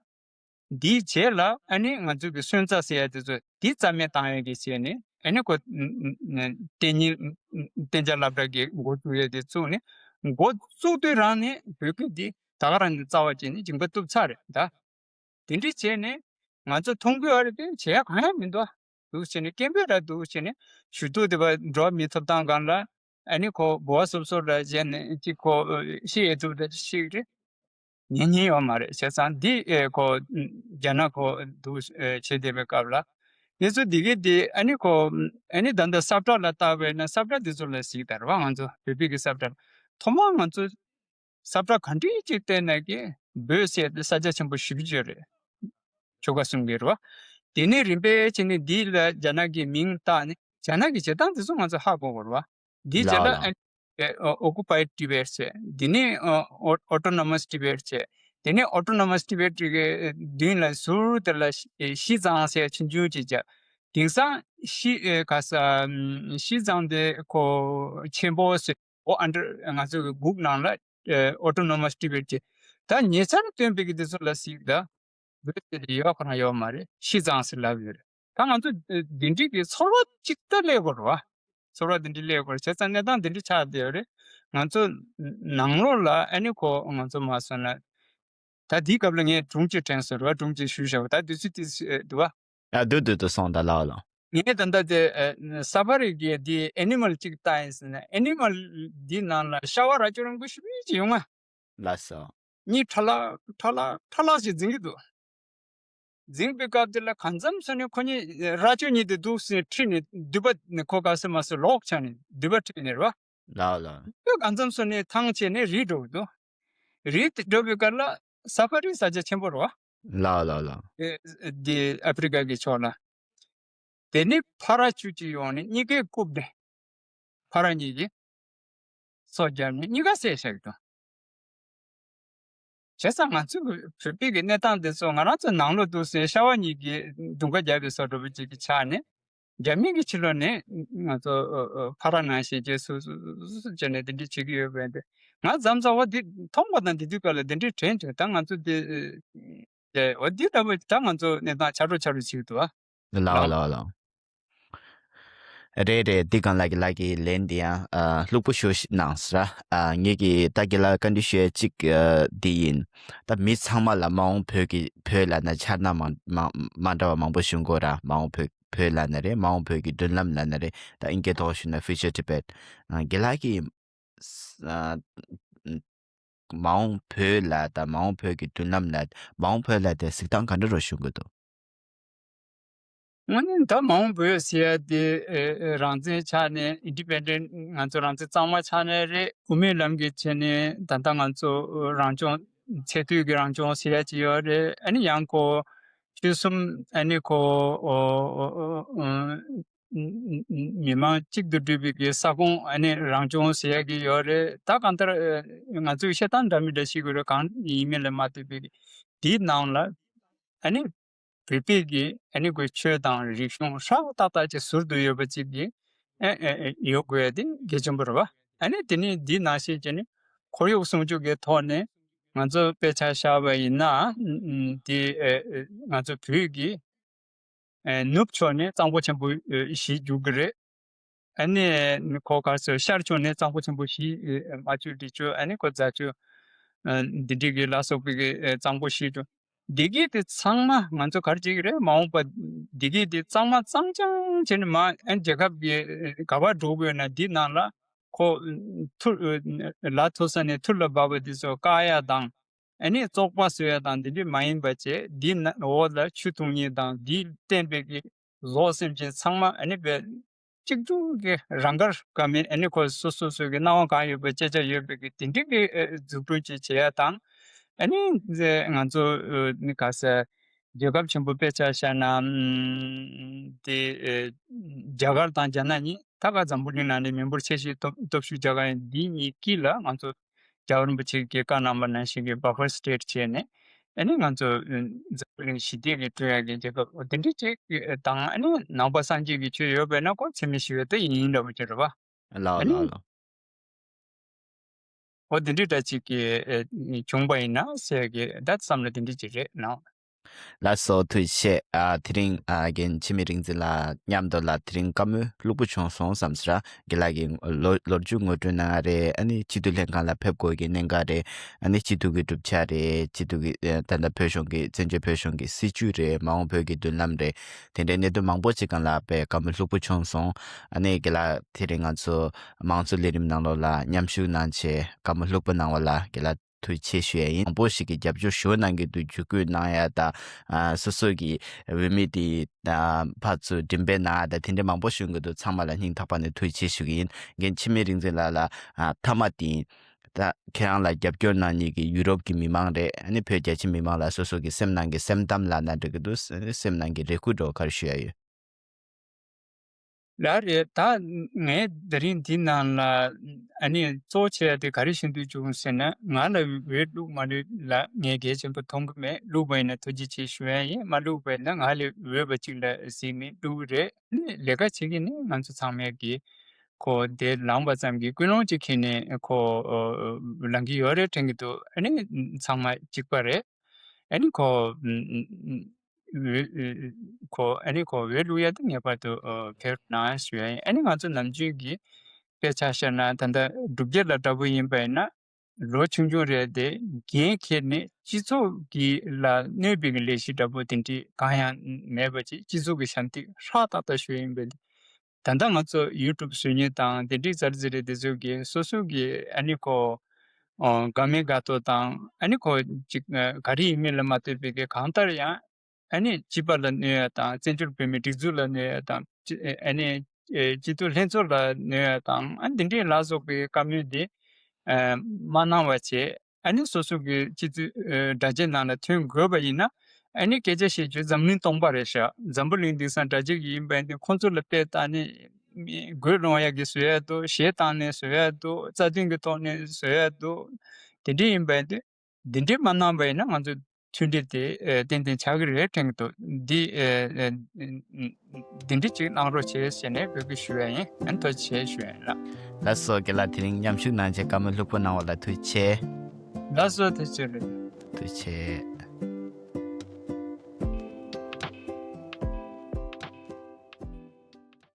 འདིའི་རྗེས་ལ་ཨ་ནི་ང་ཚོ་གི་སོན་རྩ་ཟེར་ཡ་དེ་ཚོ་འདི་རྩ་མེད་བཏང་ཡ་གི་བྱས་ནས་ཨ་ནི་ཁོ་བསྟན་ཉི་བསྟན་རྒྱ་སློབ་གྲྭ་གི་འགོ་བཙུགས་ཡ་དེ་བཙུགས་ནས་འགོ་བཙུགས་དུས་རང་ནས་བོད་སྐད་འདི་ད་ག་རང་ནས་རྩ་བ་བྱས་ནས་སྦྱིན་པ་བཏུབ་ཚར་རེད་ད། དེ་འདྲ་བྱས་ནས་ང་ཚོ་མཐོང་གི་ཡོད་རེད་དེ་བྱེད་ཡ་གང་ཡང་མི་འདུག་འདུག་བྱས་ནས་སྐད་འབོད་ར་འདུག་བྱས་ནས་ཞུ་གཏུག་དེ་བ་འགྲོ་མི་ཐུབ་སྟངས་སྒང་ལ་ཨ་ནི་ཁོ་འབུལ་བ་སོབ་སོབ་ར་བྱས་ནས་ཅིག་ཁོ་ཤི་ཡ་ཐུབ་ར་ཤི་རེད། ཉན་ཉན་ཡོད་མ་རེད། བྱས་ཙང་འདི་ཨེ་ཁོ་རྒྱ་ནག་ཁོ་འདུག་ཨེ་བྱེད་བསྡད་པའི་སྐབས་ལ། དེ་ཚོ་འདི་གའི་འདི་ཨ་ནི་ཁོ་ཨ་ནི་ད་ལྟ་ས་བཀྲ་ལ་བལྟ་བས་ན་ས་བཀྲ་འདི་ཚོ་ལ་གཟིགས་དང་རེད་བ། ང་ཚོ་བོད་པའི་གི་ས་བཀྲ་ཐོག་མར་ང་ཚོ་ས་བཀྲ་ག་འདྲ་ཅིག་བལྟས་ན་གི་བོད་ཟེར་ཏེ་ས་ཆ་ཆེན་པོ་ཞེ་པོ་ཅིག་རེད། ཆོལ་ཁ་གསུམ་གྱི་རེད་བ། དེ་ནས་རིམ་པས་བྱས་ནས་འདི་ལ་རྒྱ་ནག་གི་མིང་བཏགས་ནས་རྒྱ་ནག་གི་བྱེད་སྟངས་དེ་ཚོ་ང་ཚོ་ཧ་གོ་དགོས་རེད་བ། འདིའི་རྗེས་ལ་ལགས་ལགས། ཨ་ནི་ཨོ་ཀུ་པའི་ཊི་བེཊ་བྱས། དེ་ནས་ཨོ་ཨོ་ཊོ་ནོ་མཱས་ཊི་བེཊ་བྱས། དེ་ནས་ཨོ་ཊོ་ནོ་མཱས་ཊི་བེཊ་གི་མདུན་ལ་ཟུར་དེ་ལ་ཤི་ཤི་ཙང་ཟེར་ཆུང་ཆུང་ཅིག་བྱས། དེང་སང་ཤི་ཨེ་ག་ས་ཤི་ཙང་དེ་ཁོ་ཆེན་པོ་ཟེར་ཨོ་ཨན་ཌར་ང་ཚོ་གི་གུག་ནང་ལ་ཨོ་ཊོ་ནོ་མཱས་ཊི་བེཊ་བྱས། ད་ཉེ་ཆར་བཏོན་པའི་གི་དེ་ཚོ་ལ་གཟིགས་ད། བོད་ཟེར་ཡོད་ཁོ་རང་ཡོད་མ་རེད། ཤི་ཙང་ཟེར་ལབ་ཡོད་རེད། ད་ང་ཚོ་འདི་འདྲའི་གི་ཚོར་བ་གཅིག་ད་སླེབས་དགོས་རེད་བ། ཚོར་བ་འདི་འདྲའི་སླེབས་དགོས་རེད། བྱས་ཙང་གནས་སྟངས་འདི་འདྲའི་ཆགས་བསྡད་ཡོད་རེད། ང་ཚོ་ནང་ལོགས་ལ་ཨ་ནི་ཁོ་ང་ཚོ་མ་སོང་ན། ད་འདིའི་སྐབས་ལ་ངས་སྒྲུང་གཅིག་དྲན་སོང་རེད་བ། སྒྲུང་གཅིག་ཞུས་བཞག་པ་ད་དུས་ཚོད་དེ་འདུག་བ། ཨ་འདུག་འདུག་འདུག་སོང་ད་ལགས་ལགས། ངས་ད་ལྟ་དེ་ས་ཕ་རི་གི་དེ་ཨེ་ནི་མལ་གཅིག་ལྟ་ཡིན་ཟེར་ན། ཨེ་ནི་མལ་འདི་ནང་ལ་ཤ་བ་རྭ་ཅོ་རིང་པོ་ཞེ་པོ་ཅིག་ཡོང་ང་། ལགས་སོ། གཉིད་ཁྲ་ལག་ཁྲ་ལག་ཁྲ་ལག་ཅིག་འཛིང་གི་འདུག་འཛིང་པའི་སྐབས་དེ་ལ་གང་འཚམ་སོང་ནས་ཁོ་གཉིས་རྭ་ཅོ་གཉིས་དེ་འདུག་སེ་ཁྲིད་ནས་མདུད་པ་ནས་ཁོ་ག་སེ་མ་སེ་ལོག་ཆགས་ནས་མདུད་པ་ཁྲིད་ནས་རེད་བ། ལགས་ལགས། ཁོས་གང་འཚམ་སོང་ནས་ཐང་ཆད་ནས་རིལ་འགྲོ་གི་འདུག་རིལ་དེ་འགྲོ་བའི་སྐབས་ལ་ས་ཕ་རི་ས་ཆ་ཆེན་པོ་རེད་བ། ལགས་ལགས་ལགས། ཨེ་འདི་ཨ་ཕི་རི་ཀ་གི་ཕྱོགས་ལ། དེ་ནས་ཕ་ར་བཅུ་གཅིག་ཡོང་ནས་གཉིས་ཀས་བཀུག་སྟེ། ཕ་ར་གཉིས་ཀྱིས་སོ་བརྒྱབ་ནས་གཉིས་ཀ་བསད་བཞག་གི་འདུག་བྱས་ཙང་ང་ཚོའི་བོད་པའི་གི་གནས་སྟངས་དེ་ཚོ་ང་རང་ཚོ་ནང་ལོགས་འདུག་སེ་ཤ་བ་གཉིས་ཀྱིས་མདུང་ཁ་རྒྱབ་པའི་བཟོ་འདྲ་པོ་ཅིག་གི་ཆ་ནས། རྒྱ་མི་གི་ཕྱི་ལོགས་ནས་ང་ཚོ་ཨ་ཨ་ཕ་ར་ནང་བཞིན་བྱས་སུ་སུ་སུ་སུ་བྱས་ནས་དེ་འདྲས་བྱེད་ཀྱི་ཡོད་པས། ཏེ་ང་མཚམས་མཚམས་འོ་འདི་མཐོང་བ་དང་དེ་དུས་སྐབས་ལ་དེ་འདྲས་དྲན་བྱུང་། ད་ང་ཚོ་འདི་ཨེ་འོ་འདི་ལྟ་བུ་ད་ང་ཚོ་གནས་སྟངས་ཆ་འགྲོ་ཆ་འགྲོ་བྱེད་ཀྱི་འདུག་ཨ། ལགས་ལགས་ལགས། རེད་རེད། འདི་གང་ལགས་ཀྱི་ལགས་ཀྱི་ལན་འདི་ཡང་ཨ་ལྷུག་པོ་ཞུ་གནང་ཟེར། ཨ་ངེད་ཀྱི་ད་གི་ལ་བཀའ་འདྲི་ཞུ་ཡ་གཅིག་ཨ་འདི་ཡིན། ད་མི་ཚང་མ་ལ་མ་འོངས་བོད་ཀྱི་བོད་ལབ་ན་འཆར་སྣང་མང་མང་མ་འདྲ་བ་མང་པོ་ཞུ་དགོས་ར། མ་འོངས་བོད་བོད་ལབ་ན་རེད། མ་འོངས་བོད་ཀྱི་མདུན་ལམ་ལབ་ན་རེད། ད་ཨིན་སྐད་ཐོག་ཞུ་ན་Future Tibet། ཨ་གི་ལགས་ཀྱི་ཨ་མ་འོངས་བོད་ལ་དང་མ་འོངས་བོད་ཀྱི་མདུན་ལམ་ལ། མ་འོངས་བོད་ལ་དེ་གཟིགས་སྟངས་ག་འདྲ་རུ་ཞུ་གི་འདུག་དངོས་གནས་ད་མ་འོངས་བོད་ཟེར་ཡ་དེ་ཨེ་ཨེ་རང་བཙན་ཆགས་ནས་ཨིན་ཌི་པེན་ཌེན་ཊི། ང་ཚོ་རང་བཙན་གཙང་མ་ཆགས་ནས་རེད། དབུ་མའི་ལམ་གྱི་ཆེད་ནས་ད་ལྟ་ང་ཚོ་རང་སྐྱོང་ཚད་མཐོའི་གི་རང་སྐྱོང་ཟེར་ཡ་ཅིག་ཡོད་རེད། ཨ་ནི་ཡང་ཁོ་ཆོལ་གསུམ་ཨ་ནི་ཁོ་ཨོ་ཨོ་ཨོ་ཨོ་མི་མང་གཅིག་ཏུ་སྒྲིལ་བའི་གི་ས་ཁོངས་ཨ་ནི་རང་སྐྱོང་ཟེར་ཡ་གི་ཡོད་རེད། ད་གང་ལྟར་ཨ་ང་ཚོའི་བཤད་སྟངས་འདྲ་མི་འདྲ་ཞིག་ཡོད་རེད། གང་ཡིན་མིན་ལ་མ་ལྟོས་པའི་གི་དེའི་ནང་ལ་ཨ་ནི་བོད་པའི་གི་ཨ་ནི་ཁོའི་ཆོས་དང་རིག་གཞུང་ཧྲག་ཏག་ཏག་ཅིག་ཟུར་དུ་ཡོད་པ་ཅིག་གི་ཨེ་ཨེ་ཨེ་ཡོད་དགོས་ཡ་དེ་གལ་ཆེན་པོ་རེད་བ། ཨ་ནི་དེ་ནི་འདི་ནང་བཞིན་བྱས་ནས་ཁོར་ཡུག་སྲུང་སྐྱོབ་ཀྱི་ཐོག་ནས་ང་ཚོ་དཔེ་ཆ་བཞག་པ་ཡིན་ན་ཨ་ཨ་དེ་ཨེ་ཨེ་ང་ཚོ་བོད་ཀྱི་ཨེ་ནུབ་ཕྱོགས་ནས་གཙང་པོ་ཆེན་པོ་ཨེ་བཞི་རྒྱུག་གི་རེད། ཨ་ནི་ཁོ་ག་ཚོད་ཤར་ཕྱོགས་ནས་གཙང་པོ་ཆེན་པོ་བཞི་ཨེ་རྨ་ཆུ་འབྲི་ཆུ་ཨ་ནི་ཁོ་རྫ་ཆུ་ཨ་འདི་འདྲ་གི་ལ་སོགས་པའི་གི་ཨེ་གཙང་པོ་བཞི་རྒྱུག་འདི་གི་དེ་ཚང་མ་ང་ཚོ་ག་རེ་བྱེད་ཀྱི་རེད། མ་འོངས་པ་འདི་གི་དེ་གཙང་མ་གཙང་རྐྱང་བྱས་ནས་མ་ཨ་རྒྱལ་ཁབ་ཀྱི་ག་པར་འགྲོ་དགོས་ན་འདི་ནང་ལ་ཁོ་ཐུར་ལ་ཐུག་ས་ནས་ཐུར་ལ་འབབ་པ་འདི་ཚོ་བཀག་ཡ་དང་། ཨ་ནི་བཙོག་པ་བཟོ་ཡ་དང་འདི་འདྲ་མ་ཡིན་པ་བྱས། འདི་ན་འོག་ལ་ཆུ་འཐུང་མཁན་དང་འདི་བསྟེན་པའི་གི་བཟོ་སེམས་ཅན་ཚང་མ་ཨ་ནི་བས་གཅིག་མཐུན་གྱི་རང་དགར་དགའ་མིན་ཨ་ནི་ཁོ་སོ་སོ་སོ་གི་སྣང་བ་གང་ཡོད་པ་ཅེ་ཅ་ཡོད་པའི་གི་དེ་འདྲའི་གི་ཨེ་འཛུགས་སྐྲུན་ཅིག་བྱེད་ཡ་དང་། ཨ་ནི་ང་ཚོ་ཨེ་ནི་ག་ས་རྒྱལ་ཁབ་ཆེན་པོ་དཔེ་ཆ་བཞག་ན་ཨམ་དེ་ཨེ་རྒྱ་གར་དང་རྒྱ་ནག་གཉིས། ད་ག་འཛམ་བུ་གླིང་ནང་ནས་མི་འབོར་ཆེ་ཤོས་སྟོབས་སྟོབས་ཤུགས་རྒྱ་གར་ཡིན། འདི་གཉིས་དཀྱིལ་ལ་ང་ཚོ་རྒྱལ་བ་རིན་པོ་ཆེ་གིས་བཀའ་གནང་བ་ནང་བཞིན་གྱི་buffer state་བྱས་ནས། ཨ་ནི་ང་ཚོ་འཛམ་བུ་གླིང་ཞི་བདེ་གི་སྐྲུན་ཡག་གི་རྒྱལ་ཁབ་འོ་དེ་འདྲ་ཅིག་དང་། ཨ་ནི་ནང་པ་སངས་རྒྱས་ཀྱི་ཆོས་ཡོད་པས་ན་ཁོ་འཚེ་མེད་ཞི་བའི་ད་ཡིན་འདྲ་པོ་ཅིག་རེད་པ། ལགས་ཨ་ནི་ལགས་ལགས། འོ་དེ་འདྲ་འདྲ་ཅིག་གི་བྱུང་པ་ཡིན་ན་ཟེར་གི་ད་བསམ་ན་དེ་འདྲ་ཅིག་རེད་ན། ལགས་སོ། ཐུགས་རྗེ་ཆེ། ཨ་དེ་རིང་ཨ་རྒན་འཆི་མེད་རིག་འཛིན་ལགས་མཉམ་དུ་ལ་དེ་རིང་བཀའ་མོལ་ལྷུག་པོ་བྱུང་སོང་བསམ་ཟེར། རྒན་ལགས་ཀྱིས་ལོ་ལོ་རྒྱུས་ངོ་སྤྲོད་གནང་ཡ་རེད། ཨ་ནི་སྤྱི་འཐུས་ལྷན་ཁང་ལ་ཕེབས་དགོས་ཀྱི་གནད་འགག་རེད། ཨ་ནི་སྤྱི་འཐུས་ཀྱི་གྲུབ་ཆ་རེད། སྤྱི་འཐུས་ཀྱི་ཨ་ད་ལྟ་བོད་གཞུང་གི་བཙན་བྱོལ་བོད་གཞུང་གི་སྲིད་བྱུས་རེད། མ་འོངས་བོད་ཀྱི་མདུན་ལམ་རེད། དེ་འདྲའི་གནད་དོན་མང་པོ་ཅིག་སྒང་ལ་དཔེ་བཀའ་མོལ་ལྷུག་པོ་བྱུང་སོང་། ཨ་ནི་རྒན་ལགས་དེ་རིང་ང་ཚོ་མང་གཙོ་ལས་རིམ་ནང་ལོགས་ལ་མཉམ་ཞུགས་གནང་བྱས་བཀའ་མོལ་ལྷུག་པོ་གནང་བ་ལ་རྒན་ལགས་ཐུགས་རྗེ་ཆེ་ཞུ་ཡ་ཡིན། མང་པོ་ཞིག་གིས་རྒྱབ་སྐྱོར་ཞུ་གནང་གི་འདུག་བརྒྱུད་སྐུལ་གནང་ཡ་དང་། ཨ་སོ་སོ་གི་འོས་མི་དེ་ཨ་ཕར་ཚུར་འགྲེམས་སྤེལ་གནང་ཡ་དང་དེ་འདྲ་མང་པོ་ཞུ་གི་འདུག་ཚང་མ་ལ་སྙིང་ཐག་པ་ནས་ཐུགས་རྗེ་ཆེ་ཞུ་གི་ཡིན། རྒན་འཆི་མེད་རིག་འཛིན་ལགས་ལ་ཨ་མཐའ་མ་དེ་ད་ཁྱེད་རང་ལ་རྒྱབ་སྐྱོར་གནང་མཁན་གྱི་ཡུ་རོབ་ཀྱི་མི་མང་རེད། ཨ་ནི་བོད་རྒྱ་ཆེ་མི་མང་ལ་སོ་སོ་གི་སེམས་ནང་གི་སེམས་གཏམ་ལབ་ན་འགྲིག་གི་འདུག་སེམས་ནང་གི་རེ་སྐུལ་འདྲ་བོ་ག་རེ་ཞུ་ཡ་ཡོད། ལགས་རེད། ད་ངས་དེ་རིང་འདི་ནང་ལ་ཨ་ནི་གཙོ་ཆེ་བ་དེ་ག་རེ་ཞུ་འདོད་བྱུང་ཟེར་ན། ང་ལ་འོས་བླུགས་མ་བླུགས་ལ་ངས་གལ་ཆེན་པོ་མཐོང་གི་མེད། བླུགས་པ་ཡིན་ན་ཐུགས་རྗེ་ཆེ་ཞུ་ཡ་ཡིན། མ་བླུགས་པ་ཡིན་ན་ང་ལས་འོས་པ་གཅིག་ལ་གཟིགས་ནས་བླུགས་རེད། ཨ་ནི་ལས་ཀ་བྱེད་ཀྱི་ནི་ང་ཚོ་ཚང་མས་ཀྱི་ཁོ་དེ་ལངས་པ་ཙམ་གྱིས་ཀུན་སློང་གཅིག་འཁྱེར་ནས་ཁོ་ལངས་ཀྱི་ཡོད་རེད་དྲན་གྱི་འདུག་ཨ་ནི་ཚང་མ་གཅིག་པ་རེད། ཨ་ནི་ཁོ་ཁོ་ཨ་ནི་ཁོ་འོས་བླུག་ཡ་དེ་ངེས་པར་དུ་ཕེབས་གནང་ཞུ་ཡ་ཡིན། ཨ་ནི་ང་ཚོ་ནམ་རྒྱུན་གྱི་དཔེ་ཆ་བཤད་ན་ད་ལྟ་སྒྲུབ་བརྒྱུད་ལ་འདྲ་པོ་ཡིན་པ་ཡིན་ན། ལོ་ཆུང་ཆུང་རེད་དེ། འགན་འཁྱེར་ནས་སྤྱི་ཚོགས་ཀྱི་ལ་གནོད་པའི་གི་ལས་གཞི་འདྲ་པོ་དེ་འདྲ་གང་ཡང་མེད་པ་ཅིག་སྤྱི་ཚོགས་ཀྱི་ཞབས་འདེགས་ཧྲག་ཏག་ཏག་ཞུ་ཡིན་པས། ད་ལྟ་ང་ཚོ་ཡུ་ཊུབ་བཟོ་མཁན་དང་དེ་འདྲའི་ཟུར་ཟུར་རེད། དེ་ཚོ་གིས་སོ་སོ་གི་ཨ་ནི་ཁོ་ཨོ་དགའ་མོས་དགའ་ཏོག་དང་། ཨ་ནི་ཁོ་ཅིག་ཨ་ག་རེ་ཡིན་མིན་ལ་མ་ལྟོས་པའི་གི་གང་ལྟར་ཡང་ཨ་ནི་སྤྱི་པ་ལ་གནོད་ཡ་དང་། བཙན་བྱོལ་བོད་མིའི་སྒྲིག་འཛུགས་ལ་གནོད་ཡ་དང་། སྤྱི་ཨ་ནི་ཨེ་སྤྱི་འཐུས་ལྷན་ཚོགས་ལ་གནོད་ཡ་དང་། ཨ་འདི་འདྲའི་ལ་སོགས་པའི་བཀའ་མོལ་འདི་ཨ་མ་གནང་བ་བྱས། ཨ་ནི་སོ་སོ་གི་སྤྱི་འཐུས་ཨ་དྲ་རྒྱའི་ནང་ལ་ཐོན་དགོས་པ་ཡིན་ན། ཨ་ནི་སྐད་ཆ་བཤད་རྒྱུ་འཛམ་གླིང་སྟོང་པ་རེད་ཤག་འཛམ་བུ་གླིང་དེང་སང་དྲ་རྒྱ་གི་ཡིན་པ་ཡིན་དུས། ཁོང་ཚོ་ལ་དཔེ་བལྟས་ནས་མི་དགོད་སློང་ཡ་གི་བཟོ་ཡ་འདུག་གཞས་བཏང་ནས་བཟོ་ཡ་འདུག་རྩ་དོན་གི་ཐོག་ནས་བཟོ་ཡ་འདུག་དེ་འདྲ་ཡིན་པ་ཡིན་དུས། འདི་འདྲ་མ་གནང་བ་ཡིན་ན་ང་ཚོ་མཐུན་སྒྲིལ་དེ་ཨ་ཏན་ཏན་ཆགས་ཀྱི་རེད་དྲན་གྱི་འདུག་འདི་ཨ་ཨ་འདི་འདྲ་ཅིག་གནང་རོགས་བྱེད་ཟེར་ནས་འབོད་སྐུལ་ཞུ་ཡ་ཡིན། ཨ་ནི་ཐུགས་རྗེ་ཆེ་ཞུ་ཡ་ཡིན་ལགས། ལགས་སོ། རྒན་ལགས་དེ་རིང་མཉམ་ཞུགས་གནང་བྱས་བཀའ་མོལ་ལྷུག་པོ་གནང་བ་ལ་ཐུགས་རྗེ་ཆེ། ལགས་སོ། ཐུགས་རྗེ་ཆེ། ཐུགས་རྗེ་ཆེ།